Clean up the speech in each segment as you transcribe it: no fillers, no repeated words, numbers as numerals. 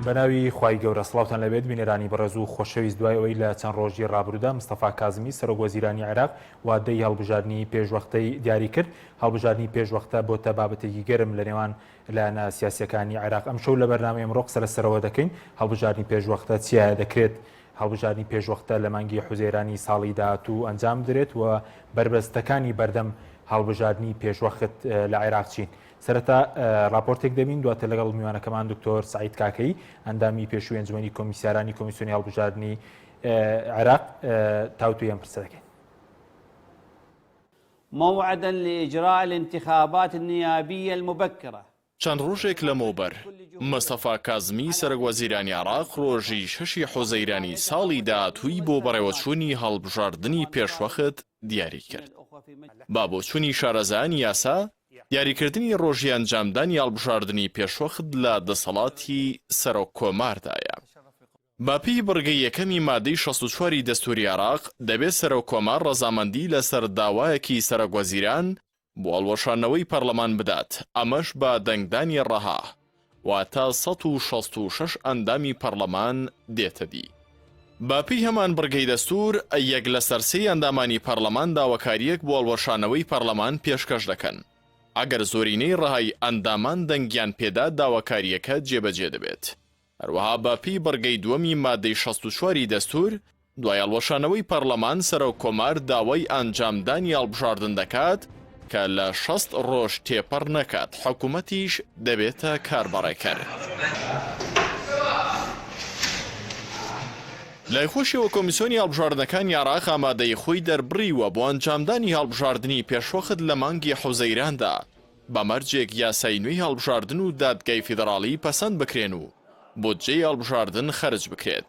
بەناوی خوای گەورە سڵاوتان لێبێت بینەرانی بەڕێز و خۆشەویست دوای ئەوەی لە چەند ڕۆژی ڕابروودا مستەفا کازمی سەرۆک وەزیرانی عێراق وادەی هەڵبژاردنی پێشوەختەی دیاری کرد هەڵبژاردنی پێشوەختە بۆتە بابەتێکی گەرم لە نێوان لایەنە سیاسیەکانی عێراق ئەمشەو لە بەرنامەی ئەمڕۆ قسە لەسەرەوە دەکەین هەڵبژاردنی پێشوەختە چیایە دەکرێت هەڵبژاردنی پێشوەختە لە مانگی حوزەیرانی ساڵی داهاتوو ئەنجام بدرێت و بەربەستەکانی بەردەم هەڵبژاردنی پێشوەخت لە عێراق چین؟ سەرەتا ڕاپۆرتێک دەبین دواتر لەگەڵ میوانەکەمان دکتۆر سەعید کاکەیی ئەندامی پێشووی ئەنجومەنی کۆمیسیارانی کۆمیسیۆنی هەڵبژاردنی عێراق تاوتوێی ئەم پرسە دەکەین. موعدا لإجراء الانتخابات النيابية المبكرة. چەند ڕۆژێک لەمەوبەر، مستەفا کازمی سەرۆکوەزیرانی عێراق ڕۆژی شەشی حوزەیرانی ساڵی داهاتووی بۆ بەڕێوەچوونی هەڵبژاردنی پێشوەخت دیاری کرد. بە بۆچوونی شارەزایانی یاسا، دیاریکردنی ڕۆژی ئەنجامدانی هەڵبژاردنی پێشوەخت لە دەسەڵاتی سەرۆککۆماردایە. بەپێی بڕگەی یەکەمی مادەی 64 ی دەستووری عێراق، دەبێت سەرۆککۆمار ڕەزامەندی لەسەر داوایەکی سەرۆکوەزیران بۆ هەڵوەشاندنەوەی پەرلەمان بدات، ئەمەش بە دەنگدانی ڕەها، واتە 166 ئەندامی پەرلەمان دێتە دی. بەپێی هەمان بڕگەی دەستوور، یەک لەسەر سێی ئەندامانی پەرلەمان داواکارییەک بۆ هەڵوەشانەوەی پەرلەمان پێشکەش دەکەن. ئەگەر زۆرینەی ڕەهای ئەندامان دەنگیان پێدا داواکارییەکە جێبەجێ دەبێت. هەروەها بە پێی بڕگەی دووەمی مادەی 64 ی دەستوور، دوای هەڵوەشانەوەی پەڕلەمان سەرۆک کۆمار داوای ئەنجامدانی هەڵبژاردن دەکات کە لە 60 ڕۆژ تێپەڕ نەکات، حکومەتیش دەبێتە کاربەڕێکەر. لای خۆشیەوە کۆمیسیۆنی هەڵبژاردنەکانی عێراق ئامادەیی خۆی دەربڕیوە بۆ ئەنجامدانی هەڵبژاردنی پێشوەخت لە مانگی حوزەیراندا، بە مەرجێک یاسای نوێی هەڵبژاردن و دادگای فیدڕاڵی پەسەند بکرێن و بودجەی هەڵبژاردن خەرج بکرێت.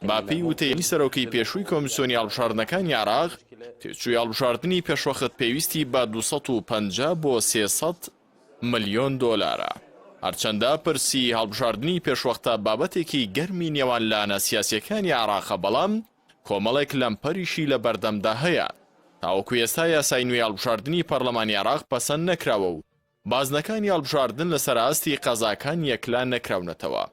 بەپێی وتەی سەرۆکی پێشووی کۆمیسیۆنی هەڵبژاردنەکانی عێراق، تێچووی هەڵبژاردنی پێشوەخت پێویستی بە 250 بۆ 300 ملیۆن دۆلارە. هەرچەندە پرسی هەڵبژاردنی پێشوەختە بابەتێکی گەرمی نێوان لایەنە سیاسییەکانی عێراقە، بەڵام کۆمەڵێک لەمپەریشی لە بەردەمدا هەیە. تاوەکو ئێستا یاسای نوێی هەڵبژاردنی پەرلەمانی عێراق پەسەند نەکراوە و بازنەکانی هەڵبژاردن لەسەر ئاستی قەزاکان یەکلا نەکراونەتەوە.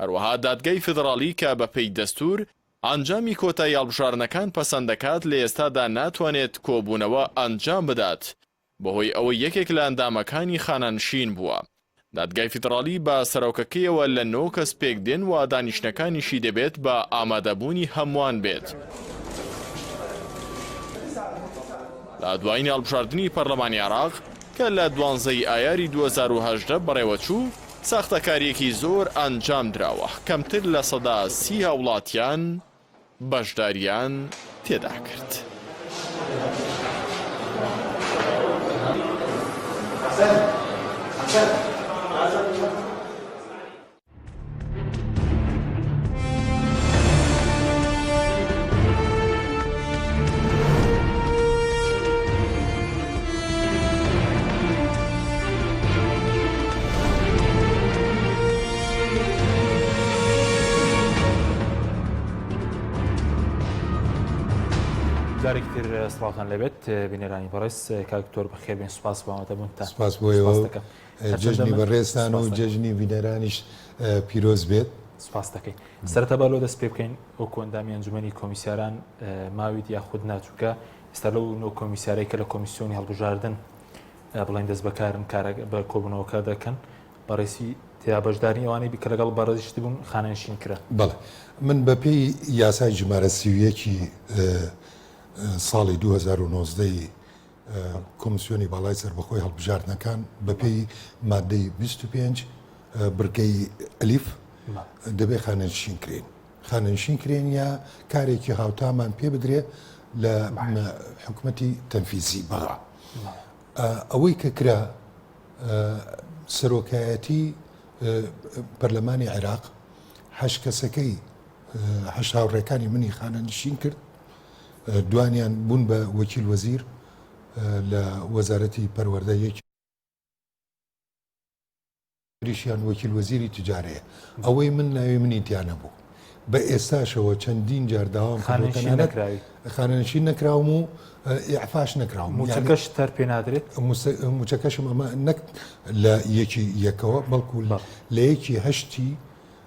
هەروەها دادگای فیدڕاڵی کە بەپێی دەستوور ئەنجامی کۆتایی هەڵبژاردنەکان پەسەند دەکات لە ئێستادا ناتوانێت کۆبوونەوە ئەنجام بدات بەهۆی ئەوەی یەکێک لە ئەندامەکانی خانەنشین بووە. دادگای فیدڕاڵی بە سەرۆکەکەیەوە لە نۆ کەس پێکدێن و دانیشتنەکانیشی دەبێت بە ئامادەبوونی هەمووان بێت. لە دوایین هەڵبژاردنی پەرلەمانی عێراق کە لە دوانزە ی ئایاری 2018 بەڕێوەچوو، ساختەکارییەکی زۆر ئەنجامدراوە، کەمتر 30% هاوڵاتیان بەشداریان تێدا کرد. جارێکی تر سڵاوتان لێبێت بینەرانی بەڕێز کاک دکتۆر بەخێربێن سوپاس بۆ ئامادەبوونتان. سوپاس بۆ ئێوە جەژنی بەڕێزتان و جەژنی بینەرانیش پیرۆز بێت. سوپاس دەکەین. سەرەتا با لۆ دەست پێ بکەین وەکو ئەندامی ئەنجومەنی کۆمیسیاران ماویت یاخود نا چونکە ئێستا لەو نۆ کۆمیسیارەی کە لە کۆمیسیۆنی هەڵبژاردن بڵێن دەست بەکارن کارە بە کۆبوونەوەکە دەکەن بەڕێزی تیا بەشداری ئەوانەی بی کە لەگەڵ بەڕێزیشت بوون خانەنشین کرا. بەڵێ من بە پێی یاسای ژمارە 31 ی ساڵی 2019 ی کۆمسیۆنی باڵای سەربەخۆی هەڵبژاردنەکان بە پێی مادەی 25 بڕگەی ئەلیف دەبێ خانەنشین کرێن. خانەنشین کرێن یا کارێکی هاوتامان پێ بدرێ لە حکومەتی تەنفیزی بەغا. ئەوەی کە کرا سەرۆکایەتی پەرلەمانی عێراق هەشت کەسەکەی هەشت هاوڕێکانی منی خانەنشین کرد دوانیان بوون بە وەکیل وەزیر لە وەزارەتی پەروەردە یەکی تریشیان وەکیل وەزیری تجارەیە ئەوەی من ناوی منی تیا نەبوو بە ئێستاشەوە چەندین جار داوام کردووە خانەنشین تەنانەت نەکراوی. خانەنشین نەکراوم و ئیعفاش نەکراوم یانی مووچەکەشت هەر پێ نادرێت؟ مووچەکەشم ئەمە نەک لە یەکی یەکەوە بەڵکو بەڵێ. لە یەکی هەشتی.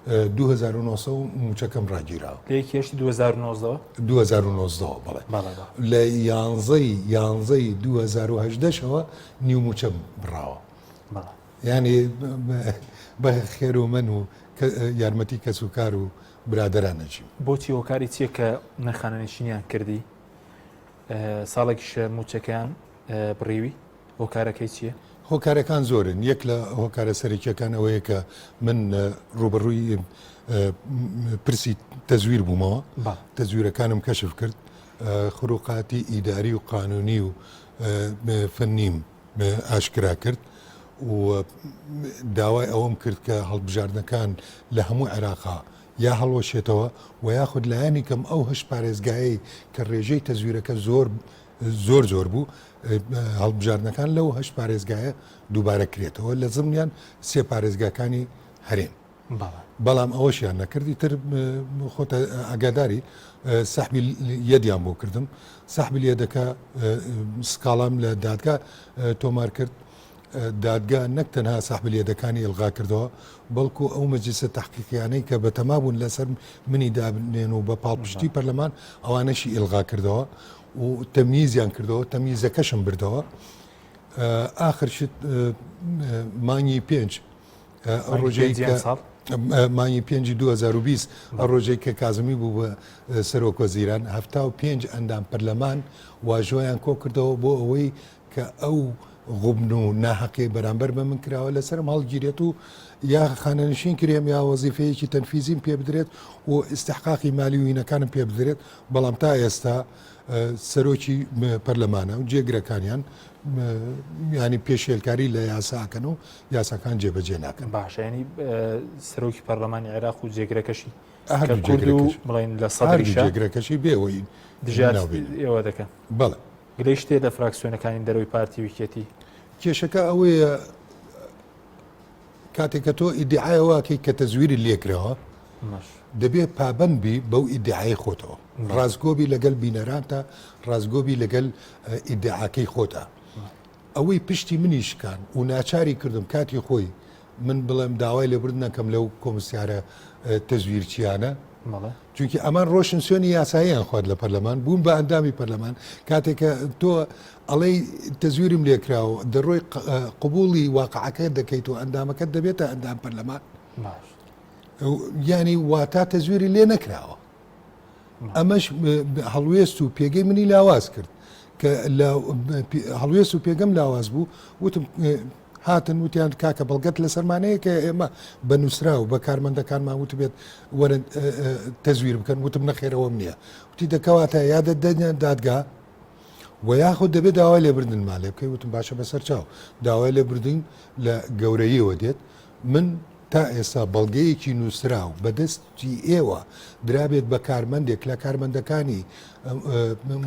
2009 و موچەکەم ڕاگیراوە. لە یەکی هەشتی 2019ەوە؟ 2019ەوە بەڵێ. بەڵێ بەڵێ. لە یانزەی یانزەی 2018ەوە نیو موچەم بڕاوە. بەڵێ. یانی بە خێر و مەن و یارمەتی کەسوکار و برادەران ئەژیم. بۆچی هۆکاری چییە کە نە خانەنشینیان کردی ساڵێکیشە موچەکەیان بڕیوی؟ هۆکارەکەی چییە؟ هۆکارەکان زۆرن، یەک لە هۆکارە سەرەکیەکان ئەوەیە کە من ڕووبەڕووی پرسی تەزویر بوومەوە، تەزویرەکانم کەشف کرد، خروقاتی ئیداری و قانونی و فەنیم ئاشکرا کرد و داوای ئەوەم کرد کە هەڵبژاردنەکان لە هەموو عێراقا یا هەڵوەشێتەوە و یاخود لایەنی کەم ئەو هەشت پارێزگایەی کە ڕێژەی تەزویرەکە زۆر زۆر زۆر بوو هەڵبژاردنەکان لەو هەشت پارێزگایە دووبارە کرێتەوە لە زمنیان سێ پارێزگاکانی هەرێم بەڵام ئەوەشیان نەکردی تر خۆتە ئاگاداری سەحبی یەدیان بۆ کردم سەحبی یەدەکە سکاڵام لە دادگا تۆمار کرد دادگا نەک تەنها سەحب الیدەکانی ئیلغا کردەوە، بەڵکو ئەو مەجلیسە تەحقیقیانەی کە بەتەما بوون لەسەر منی دابنێن و بە پاڵپشتی پەرلەمان ئەوانەشی ئیلغا کردەوە و تەمیزیان کردەوە، تەمیزەکەشم بردەوە. ئاخر شت مانگی پێنج ڕۆژەی کە مانگی پێنجی 2020 ڕۆژێک کە کازمی بوو بە سەرۆک وەزیران 75 ئەندام پەرلەمان واژۆیان کۆ کردەوە بۆ ئەوەی کە ئەو غوبن و ناهەقیەی بەرامبەر بە من کراوە لەسەرم هەڵگیرێت و یا خانەنشین کرێم یا وەزیفەیەکی تەنفیزیم پێ بدرێت و ئیستحقاقی مالی و هینەکانم پێ بدرێت بەڵام تا ئێستا سەرۆکی پەرلەمانە و جێگرەکانیان ینی پێشێلکاری لە یاساکەن و یاساکان جێبەجێ ناکەن. باشە ینی سەرۆکی پەرلەمانی عێراق و جێگرەکەشی کورد و بڵێن لە سەدریشە جێگرەکەشی بێەوەی دژایەتی ئێوە دەکەن. بەڵێ. گلەی شتێ لە فراکسیۆنەکانی دەرەوەی پارتی و یەکێتی؟ کێشەکە ئەوەیە کاتێک کە تۆ ئیدعای ئەوە ئەکەی کە تەزویرت لێکراوە دەبێ پابەند بی بەو ئیدعای خۆتەوە ڕاستگۆبی لەگەل بینەرانتا ڕاستگۆبی لەگەل ئیدعاکەی خۆتا ئەوەی پشتی منی شکان و ناچاری کردم کاتی خۆی من بڵێم داوای لێبوردن نەکەم لەو کۆمسیارە تەزویرچیانە چونکی ئەمان ڕۆشن سوێنی یاساییان خوارد لە پەرلەمان بوون بە ئەندامی پەرلەمان کاتێک کە تۆ ئەڵێی تەزویرم لێکراوە دەڕۆی قبولی واقعەکە دەکەیت و ئەندامەکەت دەبێتە ئەندام پەرلەمان ینی واتا تەزویری لێ نەکراوە ئەمەش هەڵوێست و پێگەی منی لاواز کرد کە هەڵوێست و پێگەم لاواز بوو وتم هاتن وتیان کاکە بەڵگەت لەسەرمان هەیە کە ئێمە بە نووسراو بە کارمەندەکانمان وتبێت وەرن تەزویر بکەن وتم نەخێرەوەم نییە وتی دەکەواتە یا دەدەنیان دادگا و یاخود دەبێت داوای لێبردنمان لێ بکەی وتم باشە بەسەر چاو داوای لێبردن لە گەورەیەوە دێت من تا ئێستا بەڵگەیەکی نووسراو بەدەستی ئێوە درابێت بە کارمەندێک لە کارمەندەکانی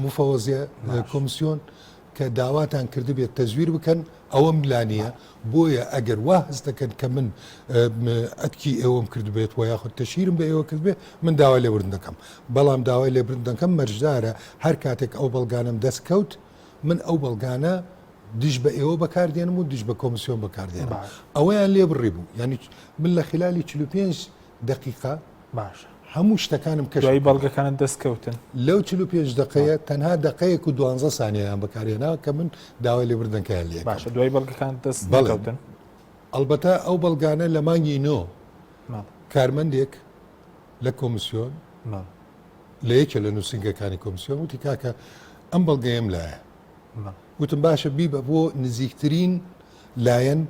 مفەوەزیە کۆمسیۆن کە داواتان کردبێت تەزویر بکەن ئەوەم لا نییە، بۆیە ئەگەر وا هەست دەکەن کە من ئەتکی ئێوەم کردبێت و یاخود تەشهیرم بە ئێوە کردبێت من داوای لێبوردن دەکەم، بەڵام داوای لێبوردن دەکەم مەرجدارە هەر کاتێک ئەو بەڵگانەم دەست کەوت من ئەو بەڵگانە دژ بە ئێوە بەکار دێنم و دژ بە کۆمسیۆن بەکار دێنم. ئەوەیان لێ بڕی بوو یانی من لە خلالی 45 دەقیقە باشە هەموو شتەکانم کەشف دوایی کردەوە. بەڵگەکانت دەست کەوتن؟ لەو 45 دەقەیە تەنها دەقەیەک و دوانزە سانیەیان بەکارهێنا کە من داوای لێبوردنەکەیان لێ باشە دوایی بەڵگەکانت دەست بەڵێ نەکەوتن؟ ئەڵبەتە ئەو بەڵگانە لە مانگی نۆ بەڵێ. کارمەندێک لە کۆمسیۆن بەڵێ. لە یەکێ لە نووسینگەکانی کۆمسیۆن وتی کاکە ئەم بەڵگەیەم لایە. بەڵێ. وتم باشە بیبە بۆ نزیکترین لایەن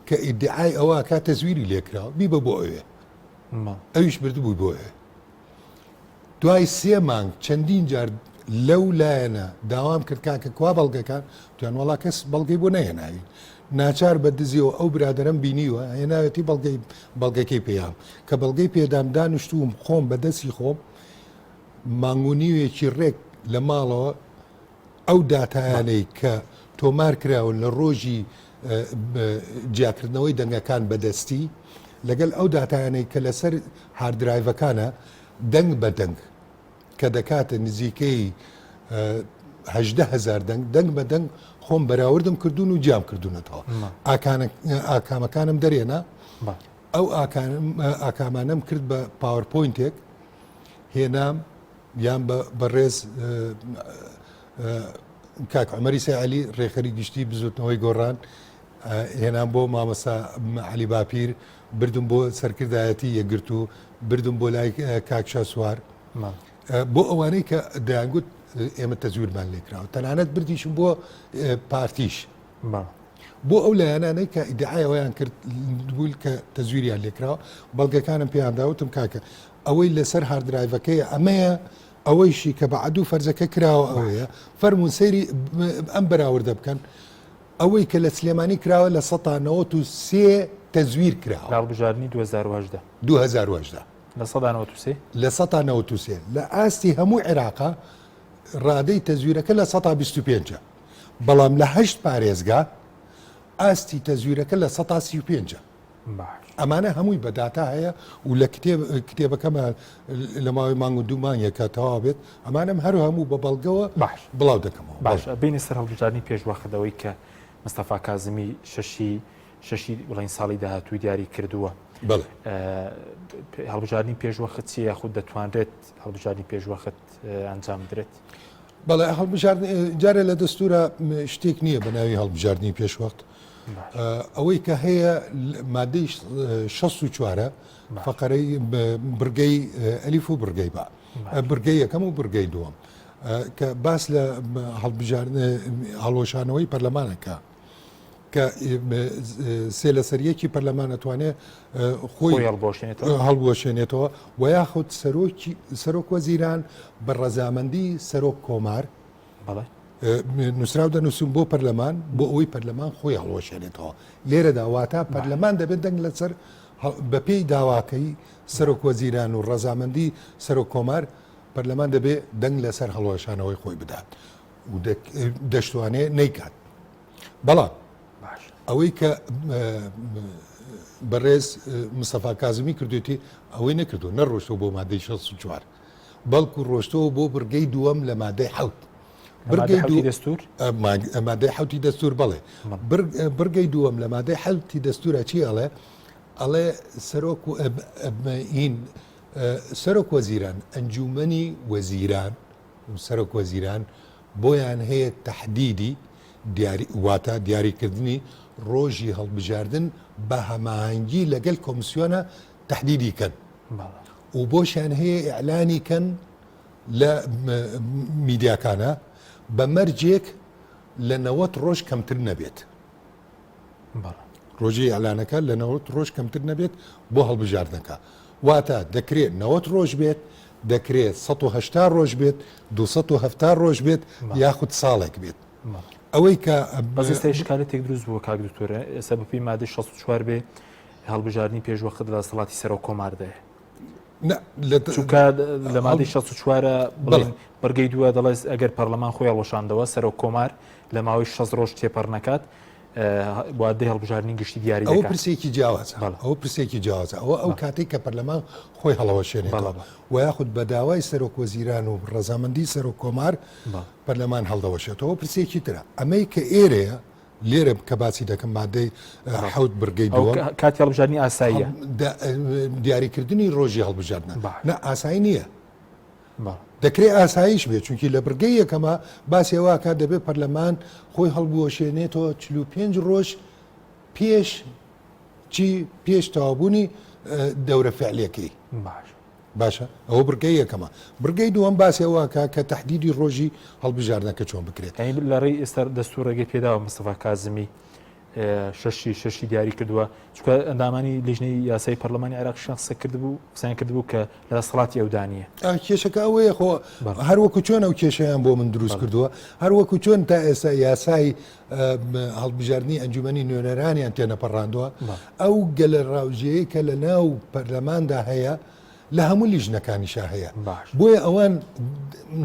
کە ئیدعای ئەوە ئەکا تەزویری لێکراوە بیبە بۆ ئەوێ ئەویش بردبووی بۆ ئەوێ دوای سێ مانگ چەندین جار لەو لایەنە داوام کرد کاکە کوا بەڵگەکان تویان وەڵا کەس بەڵگەی بۆ نەهێناوین ناچار بە دزیەوە ئەو برادرم بینیوە هێناوێتی بەڵگەی بەڵگەکەی پێیان کە بەڵگەی پێدام دانیشتووم خۆم بە دەستی خۆم مانگ و نیوێکی ڕێک لە ماڵەوە ئەو داتایانەی کە تۆمار کراون لە ڕۆژی جیاکردنەوەی دەنگەکان بە دەستی لەگەل ئەو داتایانەی کە لەسەر hard drive ەکانە دەنگ بە دەنگ کە دەکاتە نزیکەی هەژدە هەزار دەنگ دەنگ بە دەنگ خۆم بەراوردم کردوون و جیام کردوونەتەوە ئاکامەکانم دەرێنا. ئەو ئاکامانەم کرد بە PowerPoint ێک هێنام یان بە بەڕێز کاک عومەری سەی عەلی ڕێکخەری گشتی بزوتنەوەی گۆڕان هێنام بۆ مامۆستا عەلی باپیر بردم بۆ سەرکردایەتی یەکگرتوو بردم بۆ لای کاک شاسوار بۆ ئەوانەی کە دەیانگوت ئێمە تەزویرمان لێکراوە تەنانەت بردیشم بۆ پارتیش بۆ ئەو لایەنانەی کە ئیدعای ئەوەیان کرد بوو کە تەزویریان لێکراوە بەڵگەکانم پێیان دا وتم کاکە ئەوەی لەسەر hard drive ەکەیە ئەمەیە ئەوەیشی کە بە عەدوو فەرزەکە کراوە ئەوەیە فەرمونون سەیری ئەم بەراوردە بکەن ئەوەی کە لە سلێمانی کراوە لە 1993 تەزویر کراوە لە هەڵبژاردنی 2018 2018 لە 1993 لە 1993 لە ئاستی هەموو عێراقا ڕادەی تەزویرەکە لە 125 بەڵام لە هەشت پارێزگا ئاستی تەزویرەکە 35 ە. ئەمانە هەمووی بە داتا هەیە و لە کتێب کتێبەکەمە لە ماوەی مانگ و دوو مانگێکە تەواو بێت ئەمانەم هەر هەموو بە بەڵگەوە باش بڵاو دەکەمەوە. باش بینە سەر هەڵبژاردنی پێشوەختەوەی کە مستەفا کازمی شەشی شەشی بڵین ساڵی داهاتووی دیاری کردووە. بەڵێ. هەڵبژاردنی پێشوەخت چیە یاخود دەتوانرێت هەڵبژاردنی پێشوەخت ئەنجام بدرێت؟ بەڵێ هەڵبژاردن جارێ لە دەستورە شتێک نییە بە ناوی هەڵبژاردنی پێشوەخت ئەوەی کە هەیە مادەی 64 فقرەی بڕگەی ئەلیف و بڕگەی با بڕگەی یەکەم و بڕگەی دووەم کە باس لە هەڵبژاردن هەڵوەشانەوەی پەرلەمانەکە کە سێ لەسەر یەکی پەرلەمان ئەتوانێ خۆی هەڵبوەشێنێتەوە و یاخود سەرۆکی سەرۆک وەزیران بە ڕەزامەندی سەرۆک کۆمار نووسراو دەنووسم بۆ پەرلەمان بۆ ئەوەی پەرلەمان خۆی هەڵوەشێنێتەوە لێرەدا واتا پەرلەمان دەبێت دەنگ لەسەر بەپێی داواکەی سەرۆک وەزیران و ڕەزامەندی سەرۆک کۆمار پەرلەمان دەبێت دەنگ لەسەر هەڵوەشانەوەی خۆی بدات و دەشتوانێت نەیکات. بەڵام ئەوەی کە بەڕێز مستەفا کازمی کردوێتی ئەوەی نەکردو نەڕۆشتەوە بۆ مادەی 64 بەڵکو ڕۆشتەوە بۆ بڕگەی دووەم لە مادەی حوت بڕگەی دەستور مادەی حوتی دەستور بڵێ بڕگەی دووەم لە مادەی حوتی دەستورە چی ئەڵێ ئەڵێ سەرۆک و ئین سەرۆک وەزیران ئەنجومەنی وەزیران سەرۆک وەزیران بۆیان هەیە تەحدیدی دیاری واتە دیاریکردنی ڕۆژی هەڵبژاردن بە هەماهەنگی لەگەل کۆمسیۆنە تەحدیدی کەن و بۆشیان هەیە ئیعلانی کەن لە میدیاکانە بە مەرجێک لە نەوەت ڕۆژ کەمتر نەبێت. ڕۆژی ئیعلانەکە لە 90 ڕۆژ کەمتر نەبێت بۆ هەڵبژاردنەکە واتە دەکرێت 90 ڕۆژ بێت دەکرێت 180 ڕۆژ بێت 270 ڕۆژ بێت یاخود ساڵێک بێت ئەوەی کە بەس ئێستا ئیشکالێتێک دروست بووە کاک دکتۆر ئێستا بەپێی مادەی 64 بێ هەڵبژاردنی پێشوەخت لە دەسەڵاتی سەرۆک کۆماردایە چونکە لە مادەی 64 بڵێن بڕگەی دووە دەڵێت ئەگەر پەرلەمان خۆی هەڵوەشاندەوە سەرۆک کۆمار لە ماوەی 60 ڕۆژ تێپەڕ نەکات وادەی هەڵبژاردنی گشتی دیاری ئەوە پرسێکی جیاوازە ئەوە پرسێکی جیاوازە ئەوە ئەو کاتێک کە پەرلەمان خۆی هەڵەوەشێنێتەوە و یاخود بە داوای سەرۆک وەزیران و ڕەزامەندی سەرۆک کۆمار پەرلەمان هەڵدەوەشێتەوە پرسێکی ترە ئەمەی کە ئێرەیە لێرە کە باسی دەکەم مادەی حەوت بڕگەی دووەم کاتی هەڵبژاردنی ئاساییە دیاریکردنی ڕۆژی هەڵبژاردنە نە ئاسایی نییە دەکرێت ئاساییش بێت چونکی لە بڕگەی یەکەمە باسی ئەوە کات دەبێت پەرلەمان خۆی هەڵبوەشێنێتەوە 45 ڕۆژ پێش چی پێش تەوابوونی دەورە فعلەکەی باش باشە ئەوە بڕگەی یەکەمە بڕگەی دووەم باسی ئەوە ئەکا کە تەحدیدی ڕۆژی هەڵبژاردنەکە چۆن بکرێت. یانی لە ڕێی ئێستا دەستوور ڕێگەی پێداوە مستەفا کازمی شەشی شەشی دیاری کردووە چونکە ئەندامانی لیژنەی یاسای پەرلەمانی عێراقیشیان قسە کردبوو قسەیان کردبوو کە لە دەسەڵاتی ئەودا نییە. کێشەکە ئەوەیە خۆ هەر وەکو چۆن ئەو کێشەیان بۆ من دروست کردووە هەر وەکو چۆن تا ئێستا یاسای هەڵبژاردنی ئەنجومەنی نوێنەرانیان تێنەپەڕاندووە، ئەو گەلە ڕاوجێیەی کە لە ناو پەرلەماندا هەیە لە هەموو لیژنەکانیشا هەیە، بۆیە ئەوان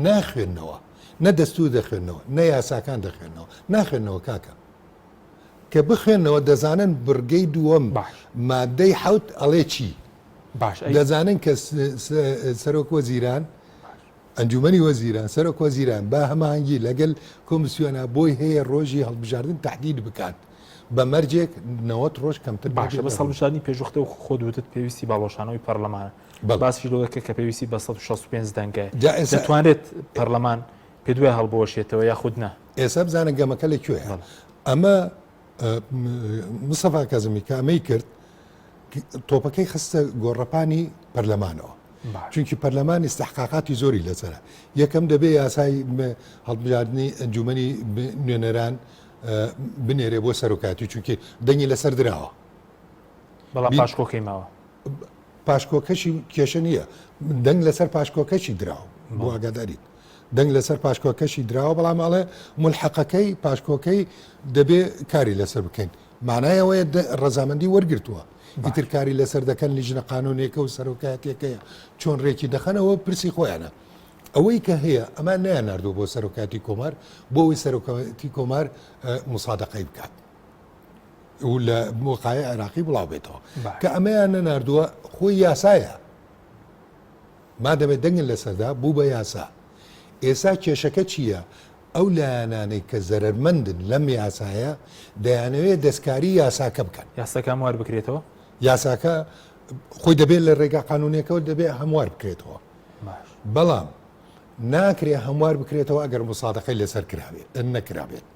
ناخوێننەوە، نە دەستوور دەخوێننەوە، نە یاساکان دەخوێننەوە، ناخوێننەوە کاکە. کە بخوێننەوە دەزانن بڕگەی دووەم مادەی حەوت ئەڵێ چی، دەزانن کە سەرۆک وەزیران. ئەنجومەنی وەزیران، سەرۆک وەزیران بە هەماهەنگی لەگەل کۆمسیۆنا بۆی هەیە ڕۆژی هەڵبژاردن تەحدید بکات بە مەرجێک 90 ڕۆژ کەمتر باشە بەس هەڵبژاردنی پێشوەختە و خۆت وتت پێویستی بە هەڵوەشانەوەی پەرلەمانە باسیش لەوە دەکرد کە پێویستی بە 165 دەنگە دەتوانرێت پەرلەمان پێ دوای هەڵبوەشێتەوە یاخود نا؟ ئێستا بزانە گەمەکە لە کوێیە ئەمە مستەفا کازمی کە ئەمەی کرد تۆپەکەی خستە گۆڕەپانی پەرلەمانەوە چونکی پەرلەمان ئیستحقاقاتی زۆری لەسەرە یەکەم دەبێ یاسای هەڵبژاردننی ئەنجومنی نوێنەران بنێرێ بۆ سەرۆکاتی چونکی دەنگی لەسەر دراوە بەڵام پاشکۆکەی ماوە پاشکۆکەشی کێشە نییە دەنگ لەسەر پاشکۆکەشی دراوە بۆ ئاگاداریت دەنگ لەسەر پاشکۆکەشی دراوە بەڵام ئەڵێ ملحقەکەی پاشکۆکەی دەبێ کاری لەسەر بکەین مانای ئەوەیە ڕەزامەندی وەرگرتووە ئیتر کاری لەسەر دەکەن لیژنە قانونێکە و سەرۆکایەتیەکەیە چۆن ڕێکی دەخەنەوە پرسی خۆیانە ئەوەی کە هەیە ئەمان نیان نردوو بۆ سەرۆکاتی کۆمار بۆ ئەوەی سەرۆکاتی کۆمار مسادقەی بکات و لە وقایە عێراقی بڵاو بێتەوە کە ئەمەیان نەناردووە خۆی یاسایە مادەمێ دەنگن لەسەردا بوو بە یاسا ئێسا کێشەکە چییە؟ ئەو لایەنانەی کە زەرەرمەندن لەم یاسایە دەیانەوێت دەستکاری یاساکە بکەن. یاساکە هەموار بکرێتەوە؟ یاساکە خۆی دەبێت لە ڕێگا قانونیەکەوە دەبێت هەموار بکرێتەوە. باش. بەڵام ناکرێ هەموار بکرێتەوە ئەگەر مسادەقەی لەسەر کرابێت نەکرابێت.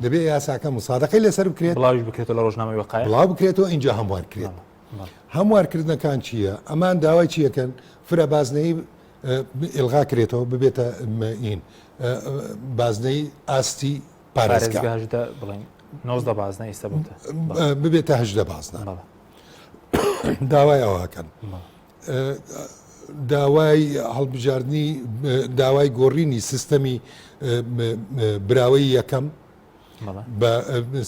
دەبێت یاساکە مسادەقەی لەسەر بکرێت. بڵاویش بکرێتەوە لە ڕۆژنامەی وەقایع. بڵاو بکرێتەوە ئینجا هەموار کرێت. هەموارکردنەکان چییە؟ ئەمان داوای چیەکەن؟ فرە بازنەی ئیلغا کرێتەوە ببێتە این بازنەی ئاستی پارێزگا بڵێن نۆزدە بازنە ئێستا ببێتە هەژدە بازنە داوای ئەوەکەن داوای هەڵبژاردننی داوای گۆڕینی سیستەمی براوەی یەکەم بە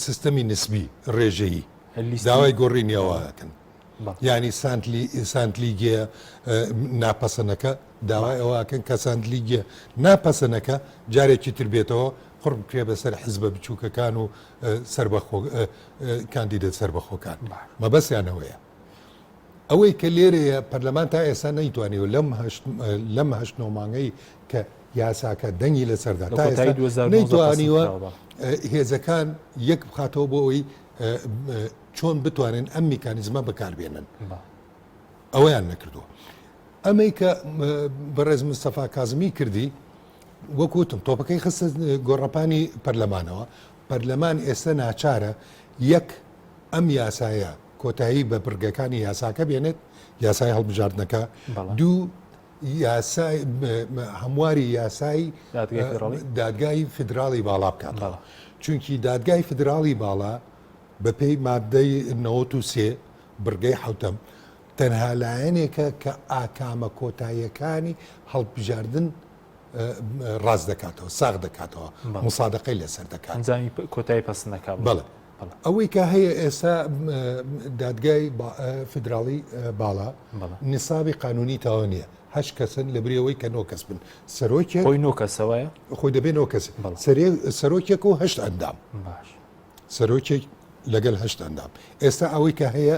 سیستەمی نسبی ڕێژەیی داوای گۆڕینی ئەوەکەن یانی سانتلی سانتلیگێ ناپەسەنەکە داوای ئەوەکەن کە سانتلیگێ ناپەسەنەکە جارێکی تر بێتەوە قڕ بکرێ بەسەر حزبە بچووکەکان و سربەخۆ کاندیدە سربەخۆکان مەبەستیانەوەیە ئەوەی کە لێرەیە پەرلەمان تا ئێستا نەیتوانیوە لەم لەم هەشت نۆ مانگەی کە یاساکە دەنگی لەسەردا تا ئێستا نەیتوانیوە هێزەکان یەک بخاتەوە بۆ ئەوەی چۆن بتوانن ئەم میکانیزمە بەکاربێنن ئەوەیان نەکردووە ئەمەی کە بەڕێز مستەفا کازمی کردی وەکوتم تۆپەکەی خستە گۆڕەپانی پەرلەمانەوە پەرلەمان ئێستا ناچارە یەک ئەم یاسایە کۆتایی بە بڕگەکانی یاساکە بێنێت یاسای هەڵبژاردنەکە دوو یاسای هەمواری یاسای دادگای فیدراڵی باڵا بکاتەوە چونکی دادگای فیدراڵی باڵا بەپێی ماددەی 93 بڕگەی حوتەم تەنها لایەنێکە کە ئاکامە کۆتاییەکانی هەڵبژاردن ڕاست دەکاتەوە ساغ دەکاتەوە مسادقەی لەسەر دەکات ئەنجامی کۆتایی پەسند دەکات بەڵێ ئەوەی کە هەیە ئێستا دادگای فیدراڵی باڵا نسابی قانونی تەواو نییە هەشت کەسن لە بری ئەوەی کە نۆ کەس بن سەرۆکێک خۆی نۆ کەسەوەیە خۆی دەبێ نۆ کەس سەرۆکێک و هەشت ئەندام باش سەرۆکێک لەگەل هەشت ئەندام ئێستا ئەوەی کە هەیە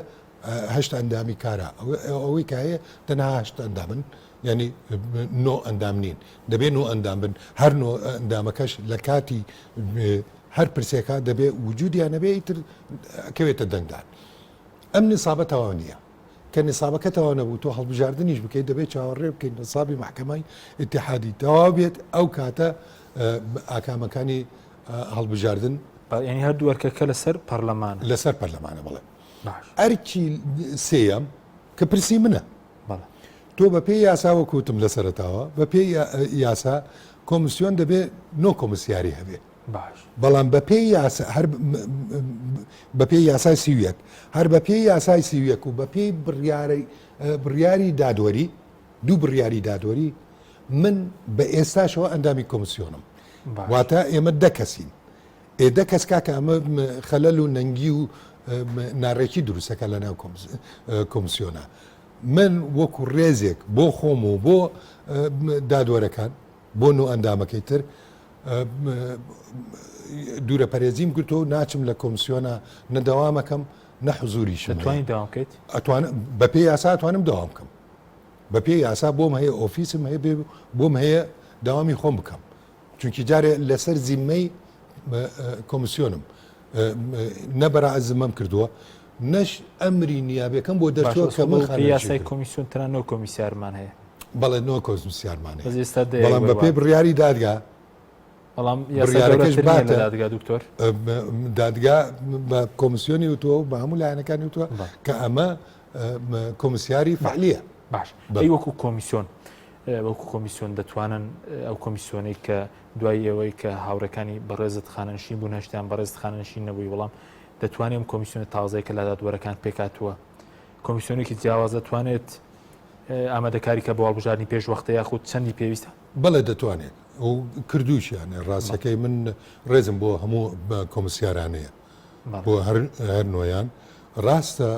هەشت ئەندامی کارە ئەوەی کە هەیە تەنها هەشت ئەندامن یعنی نۆ ئەندام نین دەبێ نۆ ئەندام بن هەر نۆ ئەندامەکەش لە کاتی هەر پرسێکا دەبێ وجودیان نەبێ ئیتر ئەکەوێتە دەنگدان ئەم نسابە تەواو نییە کە نسابەکە تەواو نەبوو تۆ هەڵبژاردنیش بکەیت دەبێت چاوەڕێ بکەیت نسابی محکمەی ئیتحادی تەواو بێت ئەو کاتە ئاکامەکانی هەڵبژاردن یعنی هەردوو ئەرکەکە لەسەر پەرلەمان لەسەر پەرلەمانە بڵێ ئەرکی سێیەم کە پرسی منە تۆ بە پێی یاسا وەک وتم لە سەرەتاوە بە پێی یاسا کۆمسیۆن دەبێ نۆ کۆمسیاری هەبێ باش بەڵام بە پێی یاسا هەر بە پێی یاسای 31 هەر بە پێی یاسای 31 و بە پێی بڕیاری بڕیاری دادوەری دوو بڕیاری دادوەری من بە ئێستاشەوە ئەندامی کۆمسیۆنم واتە ئێمە دە کەسین ئێ دە کەس کاکە ئەمە خەلەل و نەنگی و ناڕێکی دروستەکە لە ناو کۆمسیۆنا من وەکو ڕێزێک بۆ خۆم و بۆ دادوەرەکان بۆ نۆ ئەندامەکەی تر دوورە پەرێزیم گرتووە و ناچم لە کۆمسیۆنا نە دەوامەکەم نە حزوریشم دەتوانی دەوام بکەیت؟ ئەتوانم بەپێی یاسا ئەتوانم دەوام بکەم. بە پێی یاسا بۆم هەیە ئۆفیسم هەیە بۆم هەیە داوامی خۆم بکەم چونکی جارێ لەسەر زیمەی کۆمسیۆنم نە بەرائەت زمەم کردووە نەش ئەمری نیابەکەم بۆ دەرچووە کە من خانەنشین یاسای کۆمیسیۆن تەنها نۆ کۆمیسیارمان هەیە. بەڵێ نۆ کۆمیسیارمان هەیە بەڵام بەپێی بڕیاری دادگا بەڵام بڕیارەکەش باتە دادگا دکتۆر دادگا بە کۆمیسیۆنی وتووە و بە هەموو لایەنەکانی وتووە کە ئەمە کۆمیسیاری فعلیە. باش ئەی وەکو کۆمیسیۆن وەکو کۆمیسیۆن دەتوانن ئەو کۆمیسیۆنەی کە دوای ئێوەی کە هاوڕێکانی بەڕێزت خانەنشین بوون هەشتیان بەڕێزت خانەنشین نەبووی بەڵام دەتوانێت ئەم کۆمیسیۆنە تازەیە کە لە دادوەرەکان پێکاتووە کۆمیسیۆنێکی جیاواز دەتوانێت ئامادەکاری کە بۆ هەڵبژاردنی پێش وەختە یاخود چەندی پێویستە؟ بەڵێ دەتوانێت و کردووشیانە ڕاستەکەی من ڕێزم بۆ هەموو کۆمیسیارانەیە بۆ هەر نۆیان ڕاستە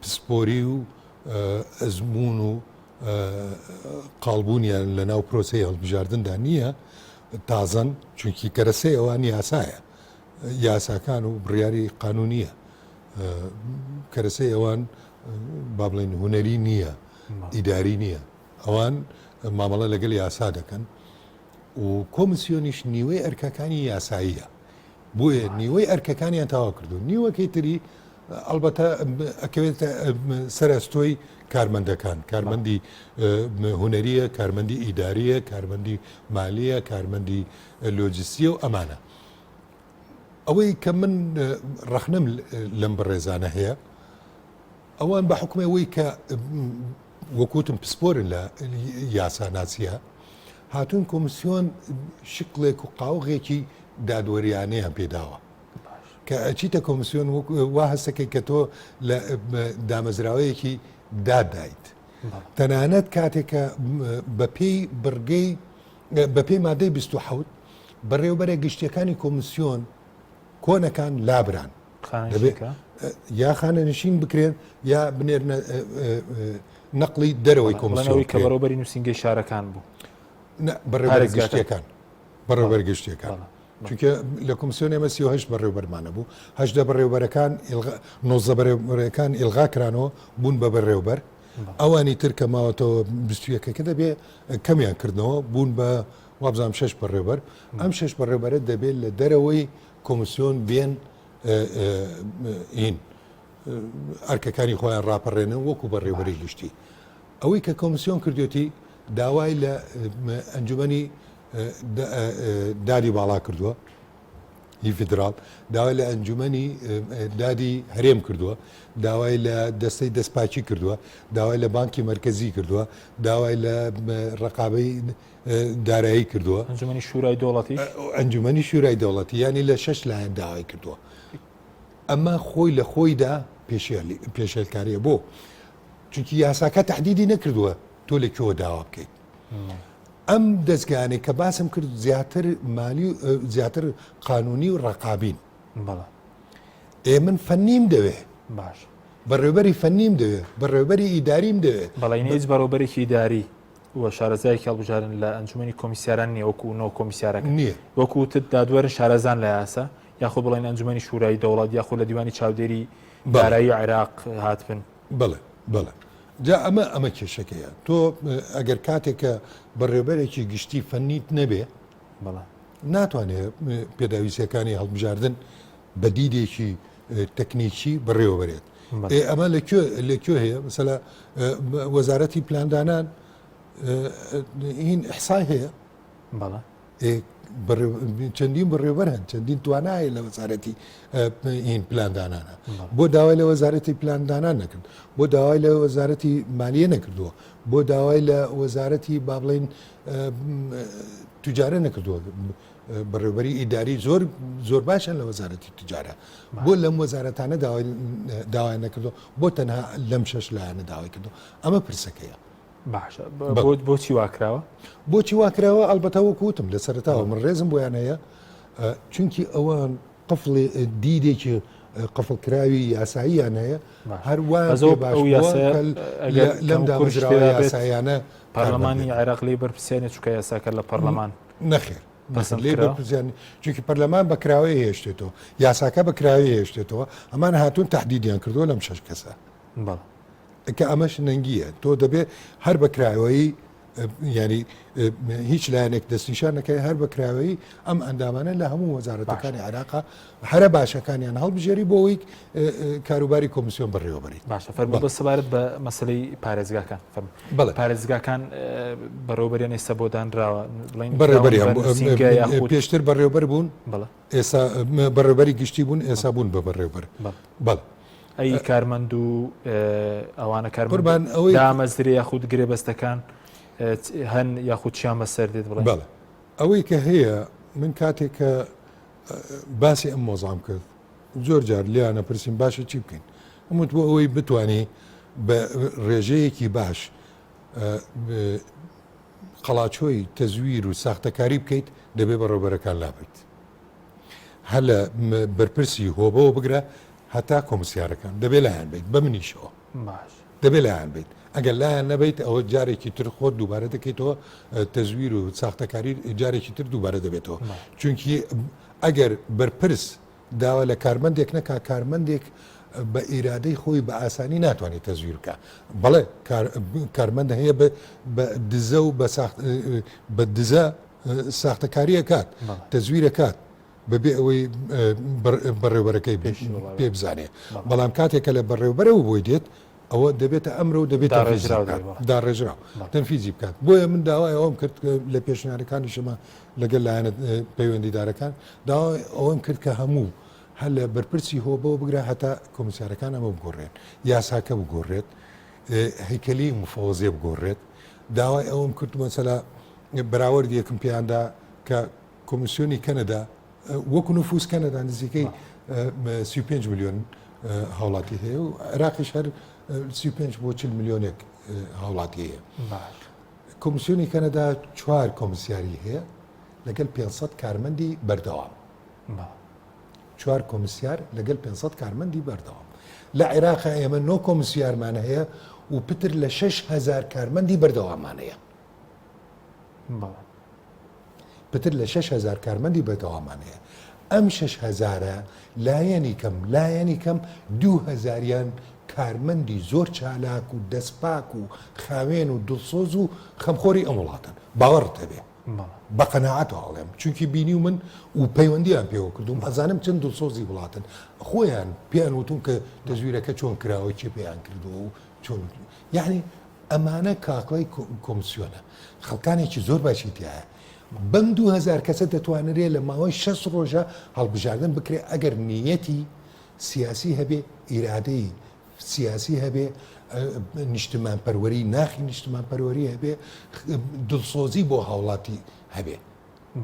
پسپۆری و ئەزموون و قاڵبوونیان لە ناو پرۆسەی هەڵبژاردندا نییە، تازەن، چونکی کەرەسەی ئەوان یاسایە، یاساکان و بڕیاری قانونییە، کەرەسەی ئەوان با بڵێین هونەری نییە، ئیداری نییە، ئەوان مامەڵە لەگەل یاسا دەکەن و کۆمسیۆنیش نیوەی ئەرکەکانی یاساییە. بۆیە نیوەی ئەرکەکانیان تەواو کردو نیوەکەی تری ئەڵبەتە ئەکەوێتە سەر ئەستۆی کارمەندەکان کارمەندی هونەریە کارمەندی ئیداریە کارمەندی مالیە کارمەندی لۆجستیە و ئەمانە ئەوەی کە من ڕەخنەم لەم بەڕێزانە هەیە ئەوان بە حکومی ئەوەی کە وەکوتم پسپۆرن لە یاساناسیە هاتوون کۆمسیۆن شکڵێک و قاوغێکی دادوەریانەیان پێداوە کە ئەچیتە کۆمسیۆن وا هەستەکەی کە تۆ لە دامەزراوەیەکی داددایت تەنانەت کاتێک کە بەپێی بڕگەی بەپێی مادەی 27 بەڕێوبەرە گشتیەکانی کۆمسیۆن کۆنەکان لابران یا خانەنشین بکرێن یا بنێرنە نەقلی دەرەوەی کۆمسیۆن کە بەڕێوبەری نووسینگەی شارەکان بوو بەڕێوبەر گشتیەکان بەڕێوبەر گشتیەکان چونکە لە کۆمسیۆن ئێمە 38 بەڕێوبەرمانە بوو هەشدە بەڕێوبەرەکان نۆزدە بەڕێوبەرەکان ئیلغا کرانەوە بوون بە بەڕێوبەر ئەوانی تر کە ماوەتەوە بیستویەکەکە دەبێ کەمیان کردنەوە بوون بە وابزانام شش بەڕێوبەر ئەم شش بەڕێوبەرە دەبێت لە دەرەوەی کۆمسیۆن بێن هین ئەرکەکانی خۆیان ڕاپەڕێنن وەکو بەڕێوبەری گشتی ئەوەی کە کۆمسیۆن کردوێتی داوای لە ئەنجومەنی دادی باڵا کردووە هی فیدراڵ داوای لە ئەنجومەنی دادی هەرێم کردووە داوای لە دەستەی دەستپاکی کردووە داوای لە بانکی مەرکەزی کردووە داوای لە ڕقابەی دارایی کردووە ئەنجومەنی شورای دەوڵەتیش ئەنجومەنی شورای دەوڵەتی یانی لە شەش لایەن داوای کردووە ئەمە خۆی لە خۆیدا پێشێلکاریە بۆ چونکی یاساکە تهدیدی نەکردووە تۆ لە کوێوە داوا بکەیت ئەم دەستگانێک کە باسم کرد زیاتر مالی زیاتر قانونی و ڕقابین بەڵێ ئێ من فەنیم دەوێ باش بەڕێوبەری فەنیم دەوێ بەڕێوبەری ئیداریم دەوێ بەڵێ هیچ بەڕێوبەرێکی ئیداری و شارەزایەکی هەڵبژاردن لە ئەنجومەنی کۆمیسیاران نییە وەکو نۆ کۆمیسیارەکە نییە. وەکو وتت دادوەرن شارەزان لە یاسا یاخود بڵێن ئەنجومەنی شورای دەوڵەت یاخود لە دیوانی چاودێری بەڵێ. دارایی عێراق هاتبن. بەڵێ بەڵێ جا ئەمە ئەمە کێشەکەیە تۆ ئەگەر کاتێک کە بەڕێوبەرێکی گشتی فەنیت نەبێ بەڵێ. ناتوانێ پێداویستیەکانی هەڵبژاردن بە دیدێکی تەکنیکی بەڕێوەبەرێت. ئێ ئەمە لە کوێ لە کوێ هەیە مەسەلا وەزارەتی پلاندانان هین ئیحسای هەیە بەڵێ چەندین بەڕێوبەر هەن چەندین توانایە لە وەزارەتی هین پلاندانانە بۆ داوای لە وەزارەتی پلاندانان نەکرد بۆ داوای لە وەزارەتی مالیە نەکردووە بۆ داوای لە وەزارەتی با بڵین تجارە نەکردووە بەڕێوبەری ئیداری زۆر زۆر باشن لە وەزارەتی تجارە بۆ لەم وەزارەتانە داوای داوایان نەکردو بۆ تەنها لەم شەش لایەنە داوای کردو ئەمە پرسەکەیە باشە بۆچی واکراوە بۆچی واکراوە ئەلبەتە وەکوتم لە سەرتاوە من ڕێزم بۆیان هەیە چونکی ئەوان قفڵی دیدێکی قفڵکراوی یاساییان هەیە هەروە لەم دامەزراوە یاسایانە پەرلەمانی عێراق لێی بەرپرسیانە چونکە یاساکە لە پەرلەمان نەخێر لێ بەرپرسیان چونکی پەرلەمان بە کراوەی هێشتێتەوە یاساکە بە کراوی هێشتێتەوە ئەمان هاتوون تهدیدیان کردووە لەم شەش کەسە. کە ئەمەش نەنگییە تۆ دەبێ هەر بە کراوەیی یانی هیچ لایەنێک دەستنیشان نەکەی هەر بە کراوەیی ئەم ئەندامانە لە هەموو وەزارەتەکانی عێراقا هەرە باشەکانیان هەڵبژێری بۆ ئەوەی کاروباری کۆمیسیۆن بەڕێوەبەریت. باشە فەرموو بە سەبارەت بە مەسەلەی پارێزگاکان فەرموو. بەڵێ. پارێزگاکان بەڕێوەبەریان ئێستا بۆ دانراوە بڵێین بەڕێوەبەریان پێشتر بەڕێوەبەر بوون بەڵێ. ئێستا بەڕێوەبەری گشتی بوون ئێستا بوون بە بەڕێوەبەر. بەڵێ. ئەی کارمەند و ئەوانە کارمەند ئەوەی دامەزرێ یاخود گرێبەستەکان هەن یاخود چیان بەسەر دێت بڵێ بەڵێ ئەوەی کە هەیە من کاتێک کە باسی ئەم مۆزام کرد زۆر جار لیانە پرسییم باشە چی بکەین ئەمت بۆ ئەوەی بتانی بە ڕێژەیەکی باش قەڵاچۆی تەزویر و ساختەکاری بکەیت دەبێ بەڕێوبەرەکان لابیت هەر لە بەرپرسی هۆبەوە بگرە هەتا کۆمسیارەکان دەبێ لایان بیت بە منیشەوە باش دەبێ لایان بیت ئەگەر لایان نەبیت ئەوە جارێکی تر خۆت دووبارە دەکەیتەوە تەزویر و ساختەکاری جارێکی تر دووبارە دەبێتەوە چونکی ئەگەر بەرپرس داوا لە کارمەندێک نەکا کارمەندێک بە ئیرادەی خۆی بە ئاسانی ناتوانێت تەزویر بکە بەڵێ کارمەند هەیە بە دزە و بە دزە ساختەکاری ئەکات تەزویر ئەکات بەبێ ئەوەی بەڕێوبەرەکەی پێ بزانێ بەڵام کاتێک کە لە بەڕێوبەرەوە بۆی دێت ئەوە دەبێتە ئەمرە و دەبێت داڕێژراو تەنفیزی بکات بۆیە من داوای ئەوم کرد لە پێشنیارەکانی شەمە لەگەل لایەنە پەیوەندیدارەکان داوای ئەوەم کرد کە هەموو هەر لە بەرپرسی هۆبەوە بگرە هەتا کۆمیسیارەکان ئەمە بگۆڕێن یاساکە بگۆڕێت هەیکەلی مفەوەزیە بگۆڕێت داوای ئەوەم کرد مەسەلا بەراوردێکم پێیاندا کە کۆمیسیۆنی کەنەدا وەکو نفوس کەنەدا نزیکەی 35 میلیۆن هاوڵاتی هەیە و عێراقیش هەر 35 بۆ 40 میلیۆنێک هاوڵاتی هەیە کۆمیسیۆنی کەنەدا چوار کۆمیسیاری هەیە لەگەل 500 کارمەندی بەردەوام چوار کۆمیسیار لەگەل 500 کارمەندی بەردەوام. لە عێراقا ئێمە نۆ کۆمیسیارمان هەیە و پتر لە 6000 کارمەندی بەردەواممان هەیە. پتر لە 6000 کارمەندی بەردەوامان هەیە. ئەم 6000ە لایەنی کەم لایەنی کەم دوو هەزاریان کارمەندی زۆر چالاک و دەستپاک و خاوێن و دڵسۆز و خەمخۆری ئەم وڵاتەن. باوەڕت هەبێ. بە قەناعەتەوە ئەڵێم چونکی بینیومن و پەیوەندیان پێوە کردووم ئەزانم چەند دڵسۆزی وڵاتن خۆیان پێیان وتوم کە تەزویرەکە چۆن کراوە کێ پێیان کردووە و چۆن یعنی ئەمانە کاکڵی کۆمسیۆنە خەڵکانێکی زۆر باشی تایە بەم 2000 کەسە دەتوانرێ لە ماوەی 6 ڕۆژە هەڵبژاردن بکرێ ئەگەر نیەتی سیاسی هەبێ ئیرادەی سیاسی هەبێ، نیشتمانپەروەری، ناخی نیشتمانپەروەری هەبێ، دڵسۆزی بۆ هاوڵاتی هەبێ.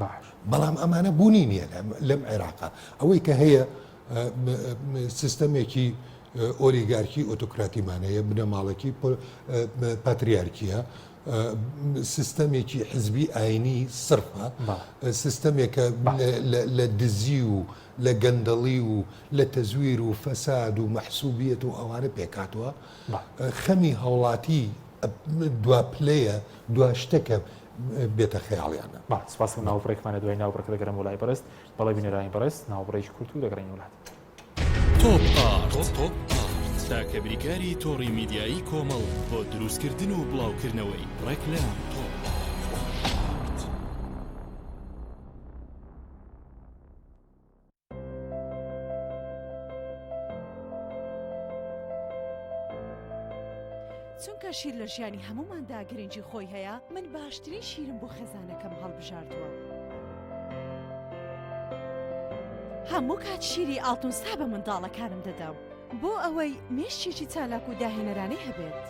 باش. بەڵام ئەمانە بوونی نییە لەم عێراقا. ئەوەی کە هەیە سیستەمێکی ئۆلیگارکی ئۆتۆکراتیمان هەیە، بنەماڵەکی پاتریارکیە، سیستەمێکی حزبی ئاینی سرفە، سیستەمێکە لە دزی و لە گەندەڵی و لە تەزویر و فەساد و مەحسوبیەت و ئەوانە پێکهاتووە، خەمی هاوڵاتی دوا پلەیە، دوا شتە کە بێتە خەیاڵیانە. بەڵێ سپاس ناوبڕێکمانە دوای ناوبڕەکە دەگەرم بۆ لای بەڕێز. بەڵێ بینەرانی بەڕێز ناوبڕێکی کورت و دەگەڕێینەوە لات. تۆپ ئارت تاکە بریکاری تۆڕی میدیایی کۆمەڵ بۆ دروستکردن و بڵاوکردنەوەی ڕێکلام. چونکە شیر لە ژیانی هەمووماندا گرنگی خۆی هەیە من باشترین شیرم بۆ خێزانەکەم هەڵبژاردووە. هەموو کات شیری ئاڵتونسا بە منداڵەکانم دەدەم بۆ ئەوەی مێشکێکی چالاک و داهێنەرانەی هەبێت.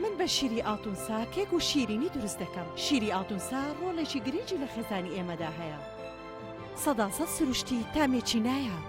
من بە شیری ئاڵتونسا کێک و شیرینی دروست دەکەم. شیری ئاڵتونسا ڕۆڵێکی گرنگی لە خێزانی ئێمەدا هەیە. سەداسەد سروشتی تامێکی نایاب.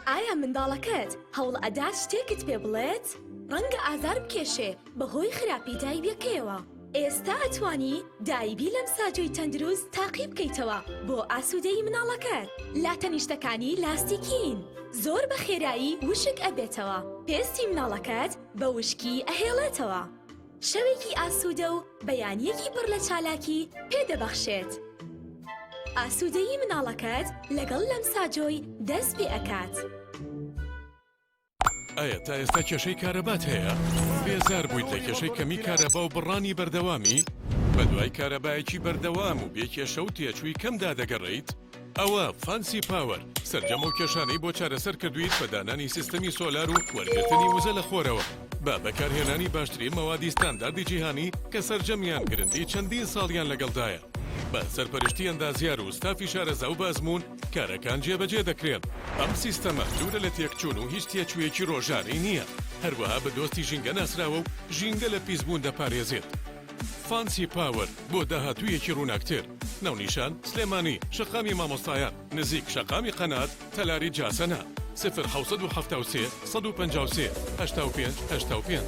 ئایا منداڵەکەت هەوڵ ئەدات شتێکت پێ بڵێت؟ ڕەنگە ئازار بکێشێ بەهۆی خراپی دایبیەکەیەوە. ئێستا ئەتوانی دایبی لەمساجۆی تەندروست تاقی بکەیتەوە بۆ ئاسوودەیی مناڵەکەت. لاتەنیشتەکانی لاستیکین زۆر بە خێرایی وشک ئەبێتەوە، پێستی مناڵەکەت بە وشکی ئەهێڵێتەوە. شەوێکی ئاسوودە و بەیانییەکی پڕ لە چالاکی پێ دەبەخشێت. ئاسوودەیی مناڵەکەت لەگەڵ لەمساجۆی دەست پێ ئەکات. ئایا تا ئێستا کێشەی کارەبات هەیە؟ بێزار بوویت لە کێشەی کەمی کارەبا و بڕانی بەردەوامی؟ بەدوای کارەبایەکی بەردەوام و بێ کێشە و تێچووی کەمدا دەگەڕێیت؟ ئەوە فانسی پاوەر سەرجەم ئەو کێشانەی بۆ چارەسەر کردوویت بە دانانی سیستەمی سۆلار و وەرگرتنی وزە لە خۆرەوە بە بەکارهێنانی باشترین مەوادی ستانداردی جیهانی کە سەرجەمیان گرنتی چەندین ساڵیان لەگەڵدایە بە سەرپەرشتی ئەندازیار و ستافی شارەزا و بە ئەزموون کارەکان جێبەجێ دەکرێن. ئەم سیستەمە دوورە لە تێکچوون و هیچ تێچوویەکی ڕۆژانەی نییە، هەروەها بە دۆستی ژینگە ناسراوە و ژینگە لە پیسبوون دەپارێزێت. فانسی پاوەر بۆ داهاتوویەکی ڕووناکتر. ناونیشان، سلێمانی، شەقامی مامۆستایان، نزیک شەقامی قەنات، تەلاری جاسەنە. سفر 773 153 85 85.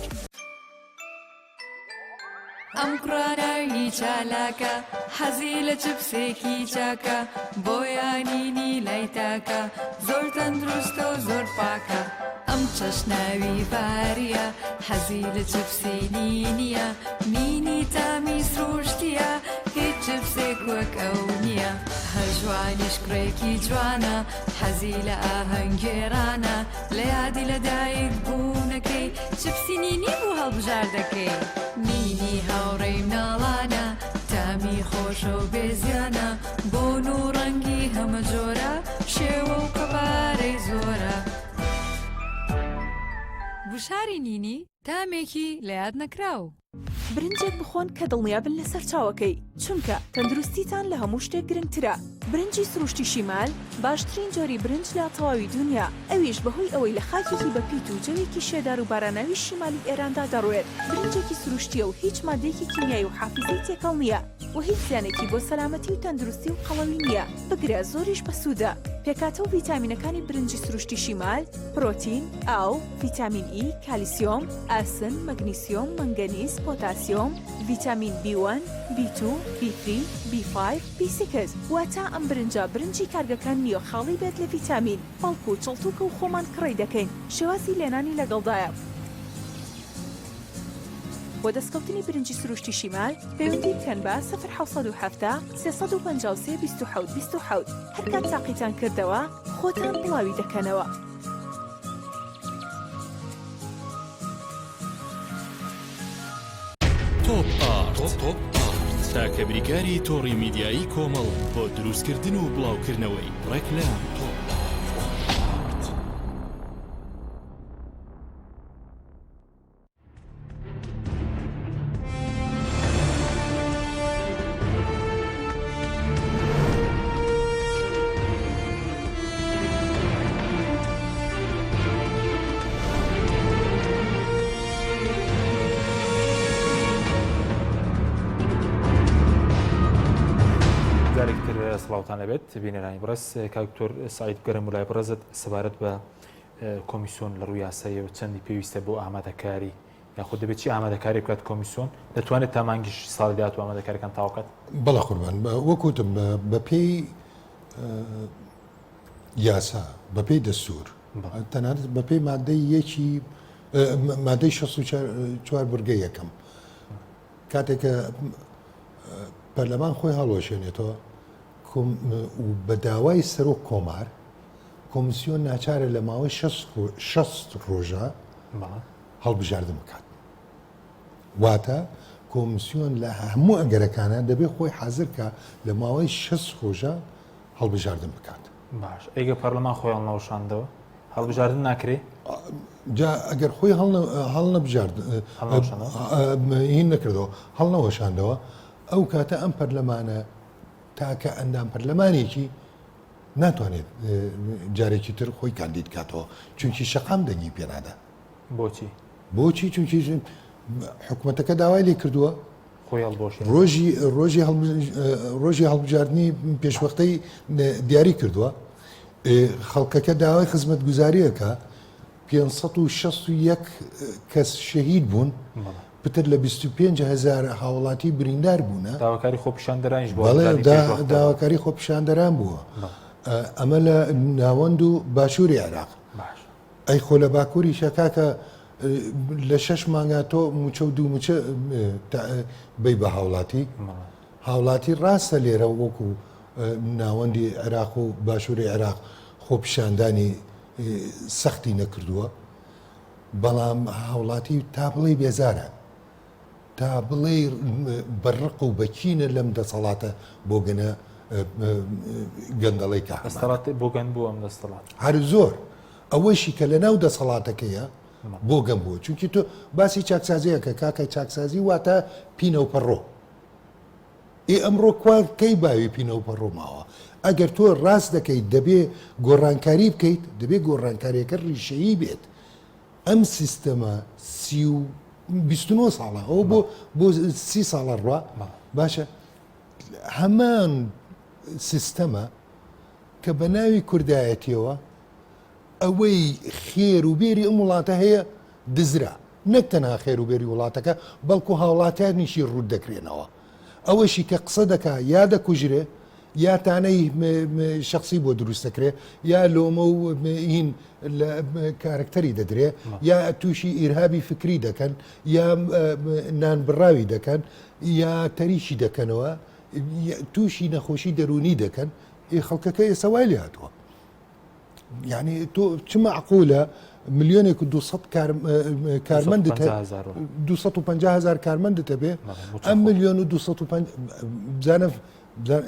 ئەم کوڕە ناوی چالاکە حەزی لە چپسێکی چاکە بۆیانینی لای تاکە زۆر تەندروستە و زۆر پاکە ئەم چەشناوی باریە حەزی لە چپسی نینیە نینی تامی سروشتیە هیچ چپسێک وەک ئەو نییە هەژوانیش کوڕێکی جوانە حەزی لە ئاهەنگگێڕانە لە یادی لە دایک بوونەکەی چپسی نینی بوو هەڵبژاردەکەی. نینی هاوڕێی مناڵانە تامی خۆشە و بێ زیانە بۆن و ڕەنگی هەمە جۆرە شێوە و قەبارەی زۆرە. گوشاری نینی تامێکی لە یاد نەکراو. برنجێک بخۆن کە دڵنیابن لە سەرچاوەکەی، چونکە تەندروستیتان لە هەموو شتێک گرنگترە. برنجی سروشتی شیمال باشترین جۆری برنج لە تەواوی دونیا، ئەویش بەهۆی ئەوەی لە خاکێکی بەپیت و جەوێکی شێدار و باراناوی شیمالی ئێراندا دەڕوێت، برنجێکی سروشتییە و هیچ مادەیەکی کیمیایی و حافیزەی تێکەڵ نییە و هیچ زیانێکی بۆ سەلامەتی و تەندروستی و قەڵەوی نییە، بگرە زۆریش بەسوودە. پێکهاتە و ڤیتامینەکانی برنجی سروشتی شیمال، پرۆتین، ئاو، ڤیتامین ئی، کالیسیۆم، ئاسن، مەگنیسیۆم، مەنگەنیز، پۆتاسیۆم، ڤیتامین بی وەن، بی تو، بی تری، بی فایڤ، بی سیکس، واتە ئەم برنجە برنجی کارگەکان نییە خاڵی بێت لە ڤیتامین، بەڵکو چڵتوکە و خۆمان کڕی دەکەین، شێوازی لێنانی لەگەڵدایە. بۆ دەستکەوتنی برنجی سروشتی شیمال پەیوەندی بکەن بە، سفر 717 353 27 27، هەرکات تاقیتان کردەوە خۆتان بڵاوی دەکەنەوە. تۆپ ئارت تاکە بریکاری تۆڕی میدیایی کۆمەڵ بۆ دروستکردن و بڵاوکردنەوەی ڕێکلام. جارێکتر سڵاوتان لەبێت بینەرانی بەڕێز کاک دکتۆر سعید بگەرم و لای بەڕێزت سەبارەت بە کۆمیسیۆن لە ڕووی یاساییەوە چەندی پێویستە بۆ ئامادەکاری یاخود دەبێت چی ئامادەکاری بکات کۆمیسیۆن دەتوانێت تا مانگی شەشی ساڵی داهاتوو ئامادەکاریەکان تەواو بکات؟ بەڵێ قوربان وەک وتم بەپێی یاسا بەپێی دەستور تەنانەت بەپێی مادەی یەکی مادەی 64 بڕگە یەکەم کاتێک کە پەرلەمان خۆی هەڵوەشێنێتەوە و بە داوای سەرۆک کۆمار کۆمیسیۆن ناچارە لە ماوەی 60 ڕۆژە هەڵبژاردن بکات واتە کۆمیسیۆن لە هەموو ئەگەرەکانە دەبێت خۆی حازر کە لە ماوەی 60 ڕۆژە هەڵبژاردن بکات. باش ئەگە پەرلەمان خۆی هەڵنەوەشاندەوە هەڵبژاردن ناکرێ؟ جا ئەگەر خۆی هەڵنەبژارد هین نەکردەوە هەڵنەوەشاندەوە ئەو کاتە ئەم پەرلەمانە تاکە ئەندام پەرلەمانێکی ناتوانێت جارێکی تر خۆی کاندید کاتەوە چونکی شەقام دەنگی پێنادا بۆچی؟ بۆچی چونکی حکوومەتەکە داوای لێ کردووە خۆی هەڵبۆشێ ڕۆژی ڕۆژی ڕۆژی هەڵبژاردننی پێشوەختەی دیاری کردووە خەڵکەکە داوای خزمەتگوزاریەکە 561 کەس شەهید بوون. پتر لە 25 هەزار هاوڵاتی بریندار بوونە. داواکاری خۆپیشاندەرانیش بۆ بەڵێ هەڵبژاردنی پێشوەختە بووە. داواکاری خۆپیشاندەران بووە. ئەمە لە ناوەند و باشووری عێراق. باش. ئەی خۆ لە باکووریشە کاکە لە شەش مانگا تۆ مووچە و دوو مووچە بەی بە هاوڵاتی. هاوڵاتی ڕاستە لێرە وەکو ناوەندی عێراق و باشووری عێراق خۆپیشاندانی سەختی نەکردووە، بەڵام هاوڵاتی تا بڵێی بێزارە، تا بڵێی بە ڕق و بە کینە لەم دەسەڵاتە بۆگەنە گەندەڵەی کە هەمانە. دەستەڵات بۆگەن بوو ئەم دەستەڵات. هەر زۆر. ئەوەشی کە لەناو دەسەڵاتەکەیە بۆگەن بووە. چونکی تۆ باسی چاکسازیەکە کاکە چاکسازی واتە پینە و پەڕۆ. ئێ ئەمڕۆ کوا کەی باوی پینە و پەڕۆ ماوە؟ ئەگەر تۆ ڕاست دەکەیت دەبێ گۆڕانکاری بکەیت، دەبێ گۆڕانکاریەکە ڕیشەیی بێت. ئەم سیستەمە 29 ساڵە ئەوە بۆ بۆ سی ساڵە ڕوا باشە هەمان سیستەمە کە بە ناوی کوردایەتیەوە ئەوەی خێر و بێری ئەم وڵاتە هەیە دزرا، نەک تەنها خێر و بێری وڵاتەکە بەڵکو هاوڵاتیانیشی ڕووت دەکرێنەوە. ئەوەشی کە قسە دەکا یا دەکوژرێ یا تانەی شەخسی بۆ دروست دەکرێ یا لۆمە و هین لە کارەکتەری دەدرێ یا تووشی ئیرهابی فکری دەکەن یا نانبڕاوی دەکەن یا تەریکی دەکەنەوە تووشی نەخۆشی دەروونی دەکەن ئێ خەڵکەکە ئێستا وای لێ هاتووە. یعنی تۆ چ مەعقولە ملیۆنێک و 200 کارمەندت 250 هزار کارمەندت هەبێ ئەم ملیۆن و 250 بزانە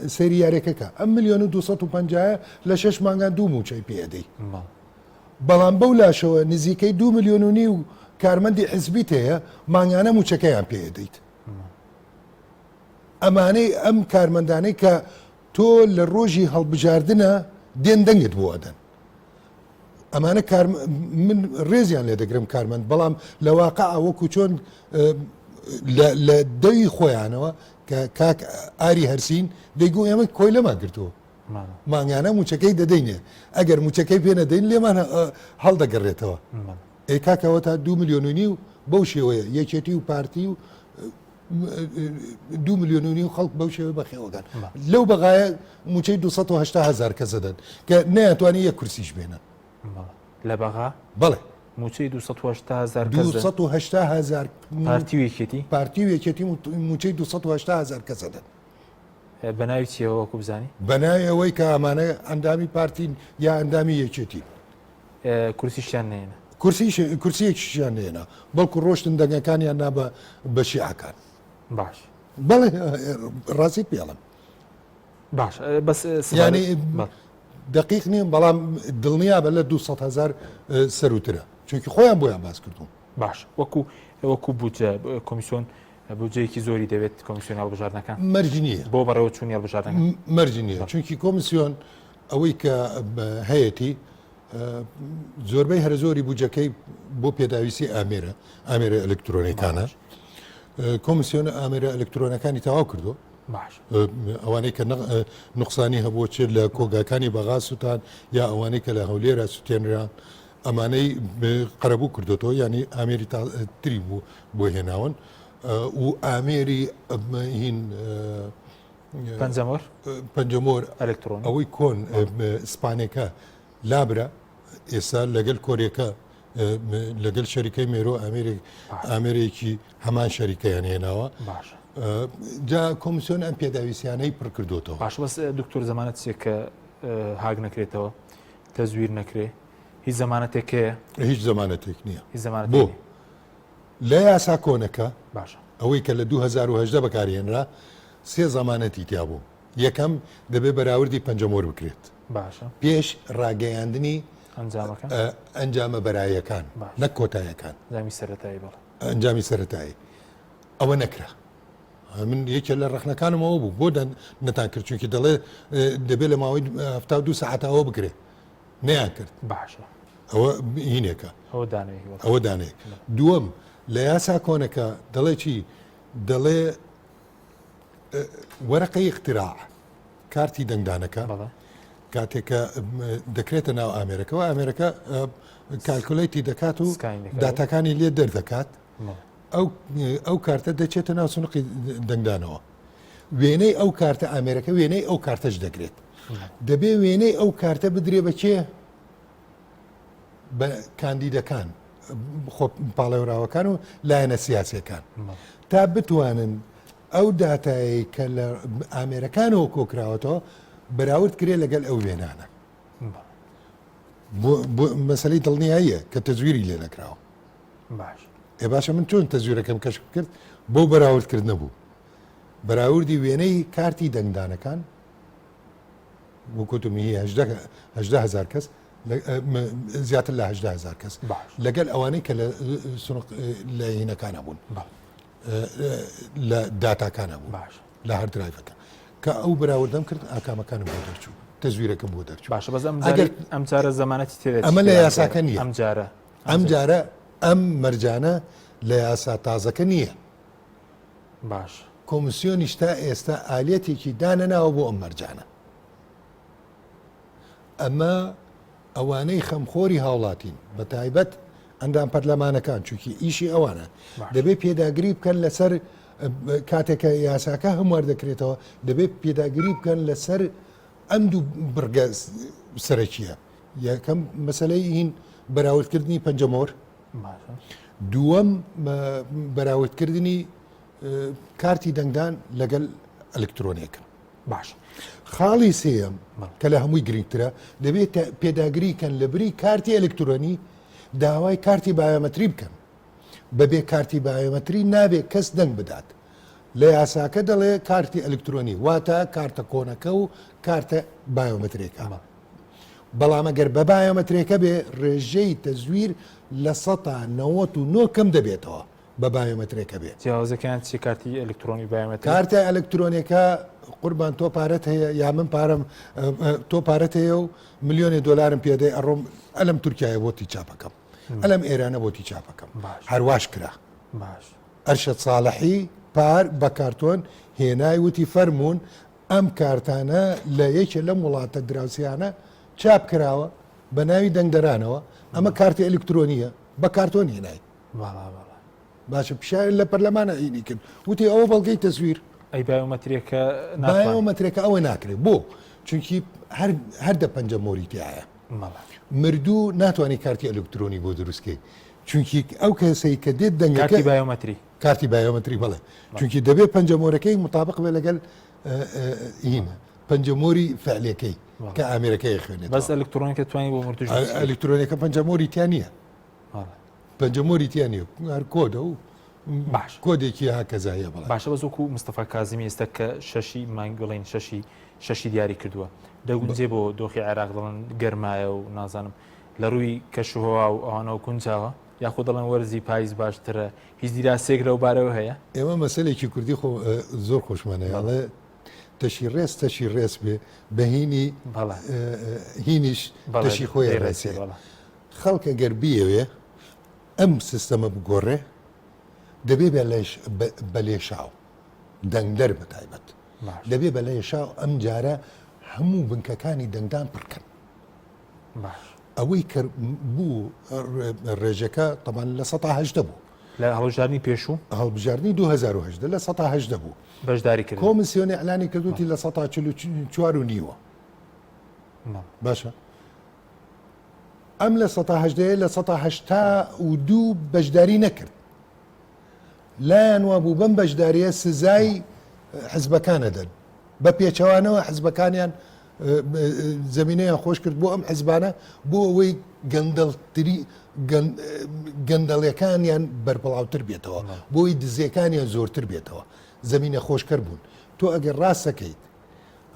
سەیری یارێکەکە ئەم ملیۆن و 250 لە شش مانگان دوو موچەی پێدەی بەڵام بەو لاشەوە نزیکەی دو ملیۆن و نیو کارمەندی حزبیت هەیە مانگانە موچەکەیان پێدەیت ئەمانەی ئەم کارمەندانەی کە تۆ لە ڕۆژی هەڵبژاردنە دێن دەنگت بۆ ئەدەن ئەمانە کار من ڕێزیان لێ دەگرم کارمەند بەڵام لە واقع وەکو چۆن لە دەوی خۆیانەوە کە کاک ئاری هەرسین دەیگو ئێمە کۆیلەمان گرتووە مانگانە موچەکەی دەدەینێ ئەگەر موچەکەی پێ نەدەین لێمان هەڵدەگەڕێتەوە ئێ کاکەوە تا دو ملیۆن و نیو بەو شێوەیە یەکێتی و پارتی و دو ملیۆن و نیو خەڵک بەو شێوە بەخێوەکان لەو بەغایە موچەی 280 هزار کەس دەدەن کە نەیانتوانی یەک کورسیش بێنن لە بەغا بەڵێ موچەی 280 هزار 280 هزار پارتی و یەکێتی پارتی و یەکێتی موچەی 280 هزار کەس دەدەن بە ناوی چیەوە وەکو بزانی بە ناوی ئەوەی کە ئەمانە ئەندامی پارتین یا ئەندامی یەکێتین کورسیشیان نێنا کورسیش کورسیەکیشیان نێنا بەڵکو ڕۆشتن دەنگەکانیان نا بە بە شیعەکان باش بەڵێ ڕاستی پێڵم باش بەس ینی دقیق نیم بەڵام دڵنیا بە لە 200 هزار سەروترە چونکی خۆیان بۆیان باس کردوم باش وەکو وەکو بودجە کۆمیسیۆن بودجەیەکی زۆری دەوێت کۆمیسیۆنی هەڵبژاردنەکان مەرج نییە بۆ بەڕێوەچوونی هەڵبژاردنەکان مەرج نییە چونکی کۆمیسیۆن ئەوەی کە هەیەتی زۆربەی هەرە زۆری بودجەکەی بۆ پێداویستی ئامێرە ئامێرە ئەلکترۆنیکانە کۆمیسیۆن ئامێرە ئەلکترۆنەکانی تەواو کردو باش ئەوانەی کە نقصانی هەبوو چ لە کۆگاکانی بەغا سووتان یا ئەوانەی کە لە هەولێرە سووتێنران ئەمانەی قەرەبوو کردوێتەوە ینی ئامێری تری بوو بۆ هێناون و ئامێری هین پەنجەمۆر پەنجەمۆر ئەلکترۆن ئەوەی کۆن سپانەکە لابرا ئێستا لەگەل کۆرێکە لەگەل شەریکەی مێرۆ ئامێرێک ئامێرێکی هەمان شەریکەیان هێناوە باش جا کۆمیسیۆن ئەم پێداویستیانەی پڕ کردوتەوە باش بەس دکتۆر زەمانەت چیە کە هاگ نەکرێتەوە تەزویر نەکرێ هیچ زەمانەتێک هەیە هیچ زەمانەتێک نییە هیچ زەمانەتێک بۆ لە یاسا کۆنەکە باشە ئەوەی کە لە 2018 بەکارهێنرا سێ زەمانەتی تیا بوو یەکەم دەبێ بەراوردی پەنجەمۆر بکرێت باشە پێش ڕاگەیاندنی ئەنجامەکە ئەنجامە بەرایەکان نەک کۆتایەکان ئەنجامی سەرەتایی بەڵێ ئەنجامی سەرەتایی ئەوە نەکرا من یەکێ لە ڕەخنەکانم ئەوە بوو بۆ نەتان کرد چونکی دەڵێ دەبێت لە ماوەی 72 سەعاتەوە بکرێت نەیان کرد باشە ئەوە هینێکە ئەوە دانەیەک ئەوە دانەیەک دووەم لە یاسا کۆنەکە دەڵێ چی دەڵێ وەرەقەی اختراع کارتی دەنگدانەکە کاتێکە دەکرێتە ناو ئامێرەکەەوە ئامێرەکە calculate ی دەکات و داتاکانی لێ دەردەکات. ئەو ئەو کارتە دەچێتە ناو سنوقی دەنگدانەوە وێنەی ئەو کارتە ئامێرەکە وێنەی ئەو کارتەش دەگرێت دەبێ وێنەی ئەو کارتە بدرێ بە کێ بە کاندیدەکان خۆ پاڵێوراوەکان و لایەنە سیاسەکان تا بتوانن ئەو داتایەی کە لە ئامێرەکانەوە کۆکراوەتەوە بەراورد کرێ لەگەل ئەو وێنانە مەسلەی دڵنیاییە کە تەزویری لێ نەکراوە باش ئێ باشە من چۆن تەزویرەکەم کەشف کرد بۆ بەراوردکردنە بوو بەراوردی وێنەی کارتی دەنگدانەکان وکوتم هی هەژدە هەزار کەس زیاتر لە هەژدە هەزار کەس لەگەل ئەوانەی کە لە سنوق لە هینەکانە بوون لە داتاکانە بوو باش لە هەر drive ەکە کە ئەو بەراوردەم کرد ئاکامەکانم بۆ دەرچوو تەزویرەکەم بۆ دەرچوو باشە بەس ئەم ئەگەر ئەم جارە زەمانەتی تێدا ئەمە لە یاساکە نییە ئەم جارە ئەم جارە ئەم مەرجانە لە یاسا تازەکە نییە. باش. کۆمسیۆنیش تا ئێستا ئالیەتێکی دانەناوە بۆ ئەم مەرجانە. ئەمە ئەوانەی خەمخۆری هاوڵاتین بە تایبەت ئەندام پەرلەمانەکان چونکی ئیشی ئەوانە دەبێت پێداگری بکەن لەسەر کاتێک کە یاساکە هەموار دەکرێتەوە دەبێت پێداگری بکەن لەسەر ئەم دوو بڕگە سەرەکیە یەکەم مەسەلەی هین بەراوردکردنی پەنجەمۆر دووەم بەراوردکردنی کارتی دەنگدان لەگەل ئەلکترۆنێکە باش خاڵی سێەم کە لە هەمووی گرنگترە دەبێت پێداگری کەن لە بری کارتی ئەلکترۆنی داوای کارتی بایۆمەتری بکەن بەبێ کارتی بایۆمەتری نابێت کەس دەنگ بدات لە یاساکە دەڵێ کارتی ئەلکترۆنی واتە کارتە کۆنەکە و کارتە بایۆمەترێکە بەڵام ئەگەر بە بایۆمەترێکە بێ ڕێژەی تەزویر لە سەتا 99 کەم دەبێتەوە بە بایۆمەترێکە بێ. جیاوازەکەیان چیە کارتی ئەلکترۆنی بایۆمەتری؟ کارتە ئەلکترۆنیەکە قوربان تۆ پارەت هەیە یا من پارەم تۆ پارەت هەیە و ملیۆنێ دۆلارم پێدەی ئەڕۆم ئەلم تورکایە بۆتی چاپەکەم ئەلم ئێرانە بۆتی چاپەکەم هەرواش کرا باش ئەرشەد ساڵحی پار بە کارتۆن هێنای وتی فەرموون ئەم کارتانە لە یەکێ لەم وڵاتە دراوسێیانە چاپ کراوە بە ناوی دەنگدەرانەوە، ئەمە کارتی ئەلیکترۆنییە، بە کارتۆن هێنای. بەڵا بەڵا. باشە پیشاوێن لە پەرلەمانە عینی کرد وتی ئەوە بەڵگەی تەزویر. ئەی بایۆمەترێکە ناتوانێ؟ بایۆمەترێکە ئەوە ناکرێت بۆ؟ چونکی هەر هەر دە پەنجە مۆری تیایە. مردوو ناتوانانی کارتی ئەلکترۆنی بۆ دروستکەی چونکی ئەو کەسەی کە دێت دەنگەکە کارتی بایۆمەتری کارتی بایۆمەتری بەڵێ چونکی دەبێت پەنجەمۆرەکەی مطابق بێ لەگەل هینە پەنجەمۆری فعلەکەی کە ئامێرەکەی خوێنێت بەس ئەلکترۆنیکە توانی بۆ مردوش ئەلکترۆنیەکە پەنجەمۆری تیا نییە پەنجەمۆری تیا نییە هەر کۆدە و باش کۆدێکی هاکەزایە بەڵێ باشە بەس وەکو مستەفا کازمی ئێستا کە شەشی مانگ بڵین شەشی شەشی دیاری کردووە دەگونجێ بۆ دۆخی عێراق دەڵێن گەرمایە و نازانم لە ڕووی کەشوهەوا و ئەوانەوە گونجاوە یاخود دەڵێن وەرزی پاییز باشترە هیچ دیراسەیەک لەو بارەوە هەیە؟ ئێمە مەسەلێکی کوردی خۆ زۆر خۆشمان هەیە ئەڵێ تەشی ڕێز تەشی ڕێز بێ بە هینی هینیش تەشی خۆی ڕێسێ خەڵک ئەگەر بیەوێ ئەم سیستەمە بگۆڕێ دەبێ بە لێشاو دەنگدەر بە تایبەت دەبێ بە لێشاو ئەم جارە هەموو بنکەکانی دەنگدان پڕکەن ئەوەی کە بوو ڕێژەکە تەبان لە سەتا هەشدە بوو. لە هەڵبژاردنی پێشوو؟ هەڵبژاردنی 2018 لە سەتا هەشدە بوو. بەشداری کردن. کۆمسیۆن ئیعلانی کردووتی لە سەتا 44 و نیوە. باشە. ئەم لە سەتا هەشدەیە لە سەتا هەشتا و دوو بەشداری نەکرد. لایان وابوو بەم بەشداریە سزای حزبەکان ئەدەن بە پێچەوانەوە حزبەکانیان زمینەیان خۆش کرد بۆ ئەم حزبانە بۆ ئەوەی گەندەڵتری گەندەڵەکانیان بەربڵاوتر بێتەوە بۆی دزیەکانیان زۆرتر بێتەوە زمینە خۆشکەر بوون تۆ ئەگەر ڕاستەکەیت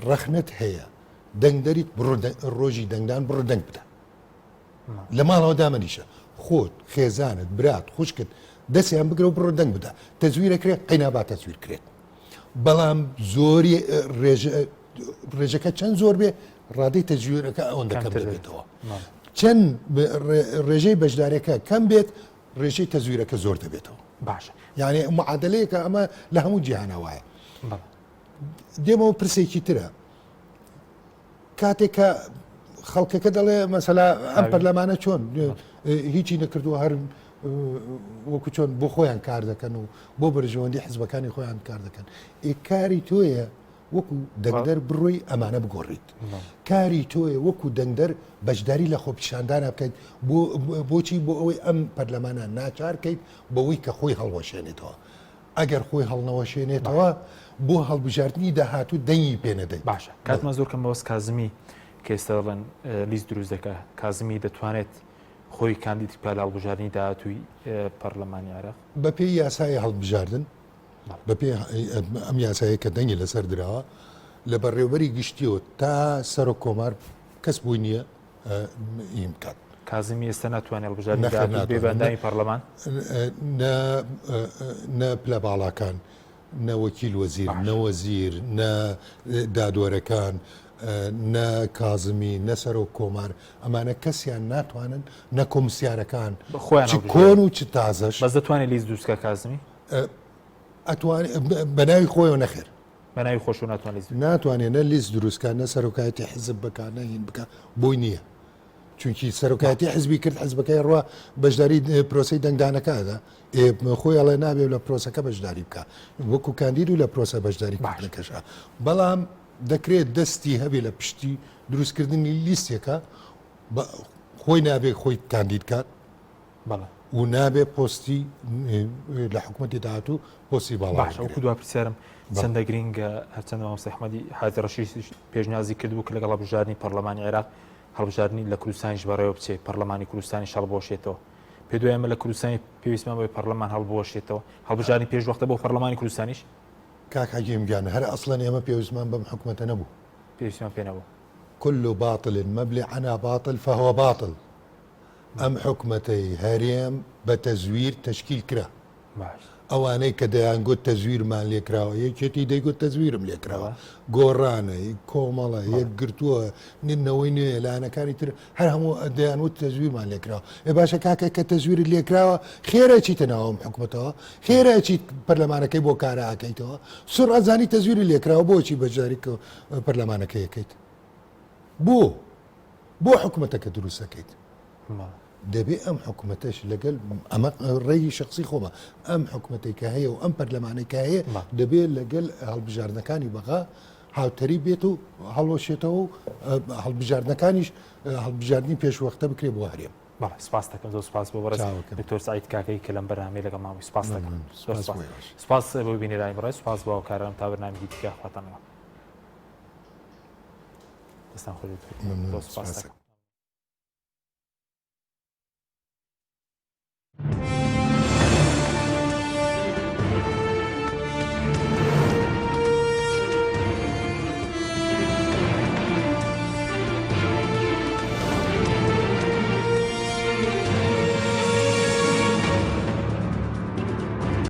ڕەخنت هەیە دەنگدەریت بڕۆ ڕۆژی دەنگدان بڕۆ دەنگ بدە لە ماڵەوە دامەنیشە خۆت خێزانت برات خوشکت دەستیان بگرە و بڕۆ دەنگ بدە تەزویرە کرێت قەینا با تەزویر کرێت بەڵام زۆری ڕێژەکە چەند زۆر بێ ڕادەی تەزویرەکە ئەوەندە کەم دەبێتەوە چەند ڕێژەی بەشدارەکە کەم بێت ڕێژەی تەزویرەکە زۆر دەبێتەوە باشە یعنی معادلەیەکە ئەمە لە هەموو جیهانە وایە دێمەوە پرسێکی ترە کاتێک کە خەڵکەکە دەڵێ مەسەلا ئەم پەرلەمانە چۆن هیچی نەکردووە هەر وەکو چۆن بۆ خۆیان کار دەکەن و بۆ بەرژەوەندی حزبەکانی خۆیان کار دەکەن ئێ کاری تۆیە وەکو دەنگدەر بڕۆی ئەمانە بگۆڕیت کاری تۆیە وەکو دەنگدەر بەشداری لە خۆپیشاندانە بکەیت بۆچی بۆ ئەوەی ئەم پەرلەمانە ناچارکەیت بەوەی کە خۆی هەڵوەشێنێتەوە ئەگەر خۆی هەڵنەوەشێنێتەوە بۆ هەڵبژاردنی داهاتوو دەنگی پێ نەدەیت. باشە کاتمان زۆر کەمە بەس کازمی کە ئێستا دەڵێن لیست دروست دەکا کازمی دەتوانێت خۆی کاندید بکا لە هەڵبژاردنی داهاتووی پەرلەمانی عێراق؟ بەپێی یاسای هەڵبژاردن بەپێی ئەم یاسایە کە دەنگی لەسەر دراوە لە بەڕێوبەری گشتیەوە تا سەرۆک کۆمار کەس بۆی نییە ین بکات. کازمی ئێستا ناتوانێت هەڵبژاردنی داهاتوو بێ بە ئەندامی پەرلەمان؟ نە نە پلە باڵاکان نە وەکیل وەزیر نە وەزیر نە دادوەرەکان نە کازمی نە سەرۆک کۆمار ئەمانە کەسیان ناتوانن نە کۆمسیارەکان خۆیان چ کۆن و چ تازەش بەس دەتوانێت لیست دروست بکات کازمی؟ ئەتوانێت بە ناوی خۆیەوە نەخێر. بە ناوی خۆشەوە ناتوانێت لیست ناتوانێت نە لیست دروست کات نە سەرۆکایەتی حزب بکات نە هین بکات بۆی نییە چونکی سەرۆکایەتی حزبی کرد حزبەکەی ڕوا بەشداری پرۆسی دەنگدانەکەدا خۆی ئەڵێ نابێت لە پرۆسەکە بەشداری بکە وەکو کاندید و لە پرۆسە بەشداری کردنەکەشە بەڵام دەکرێت دەستی هەبێ لە پشتی دروستکردنی لیستێکە خۆی نابێت خۆی کاندید کات بەڵێ. و نابێ پۆستی لە حکومەتی داهاتوو پۆستی باڵا باشە وەکو دوا پرسیارم چەندە گرینگە هەرچەندە مامۆستا ئەحمەدی حاجی ڕەشید پێشنیازی کردبوو کە لەگەڵ هەڵبژاردنی پەرلەمانی عێراق هەڵبژاردنی لە کوردستانیش بەڕێوە بچێت پەرلەمانی کوردستانیش هەڵبوەشێتەوە پێ دوای ئێمە لە کوردستانی پێویستمان بەوەی پەرلەمان هەڵبوەشێتەوە هەڵبژاردنی پێشوەختە بۆ پەرلەمانی کوردستانیش کاک حەکیم گیان هەر ئەسڵەن ئێمە پێویستمان بەم حکومەتە نەبوو پێویستمان پێ نەبوو كل باطل مبني على باطل فهو باطل ئەم حکومەتەی هەرێم بە تەزویر تەشکیل کرا. ئەوانەی کە دەیانگوت تەزویرمان لێکراوە، یەکێتی دەیگوت تەزویرم لێکراوە، گۆڕانە، کۆمەڵە، یەکگرتووە، نەوەی نوێ، لایەنەکانی تر هەر هەموو دەیانوت تەزویرمان لێکراوە. ئێ باشە کاکە کە تەزویرت لێکراوە خێرە چیتە ناو ئەم حکومەتەوە؟ خێرە چیت پەرلەمانەکەی بۆ کارا ئەکەیتەوە؟ سوڕ ئەزانی تەزویری لێکراوە بۆچی بەشداری پەرلەمانەکەی ئەکەیت؟ بۆ؟ بۆ حکومەتەکە دروست دەکەیت؟ دەبێ ئەم حکومەتەش لەگەل ئەمە ڕێی شخصی خۆمە ئەم حکومەتێک کە هەیە و ئەم پەرلەمانەی کە هەیە دەبێت لەگەل هەڵبژاردنەکانی بەغا هاوتەری بێت و هەڵوەشێتەوە و هەڵبژاردنەکانیش هەڵبژاردننی پێشوەختە بکرێ بۆ هەرێم. بەڵێ سپاس دەکەم زۆر سپاس بۆ بەڕێز دکتۆر سعید کاکەی کە لەم بەرنامەی لەگەڵ ماوی سپاس دەکەم سپاس بۆ بینەرانی بەڕێز سپاس بۆ هاوکارانم تا بەرنامەیەکی دیکە خواتان لەگەڵ. دەستان خۆش بێت. زۆر سپاس دەکەم.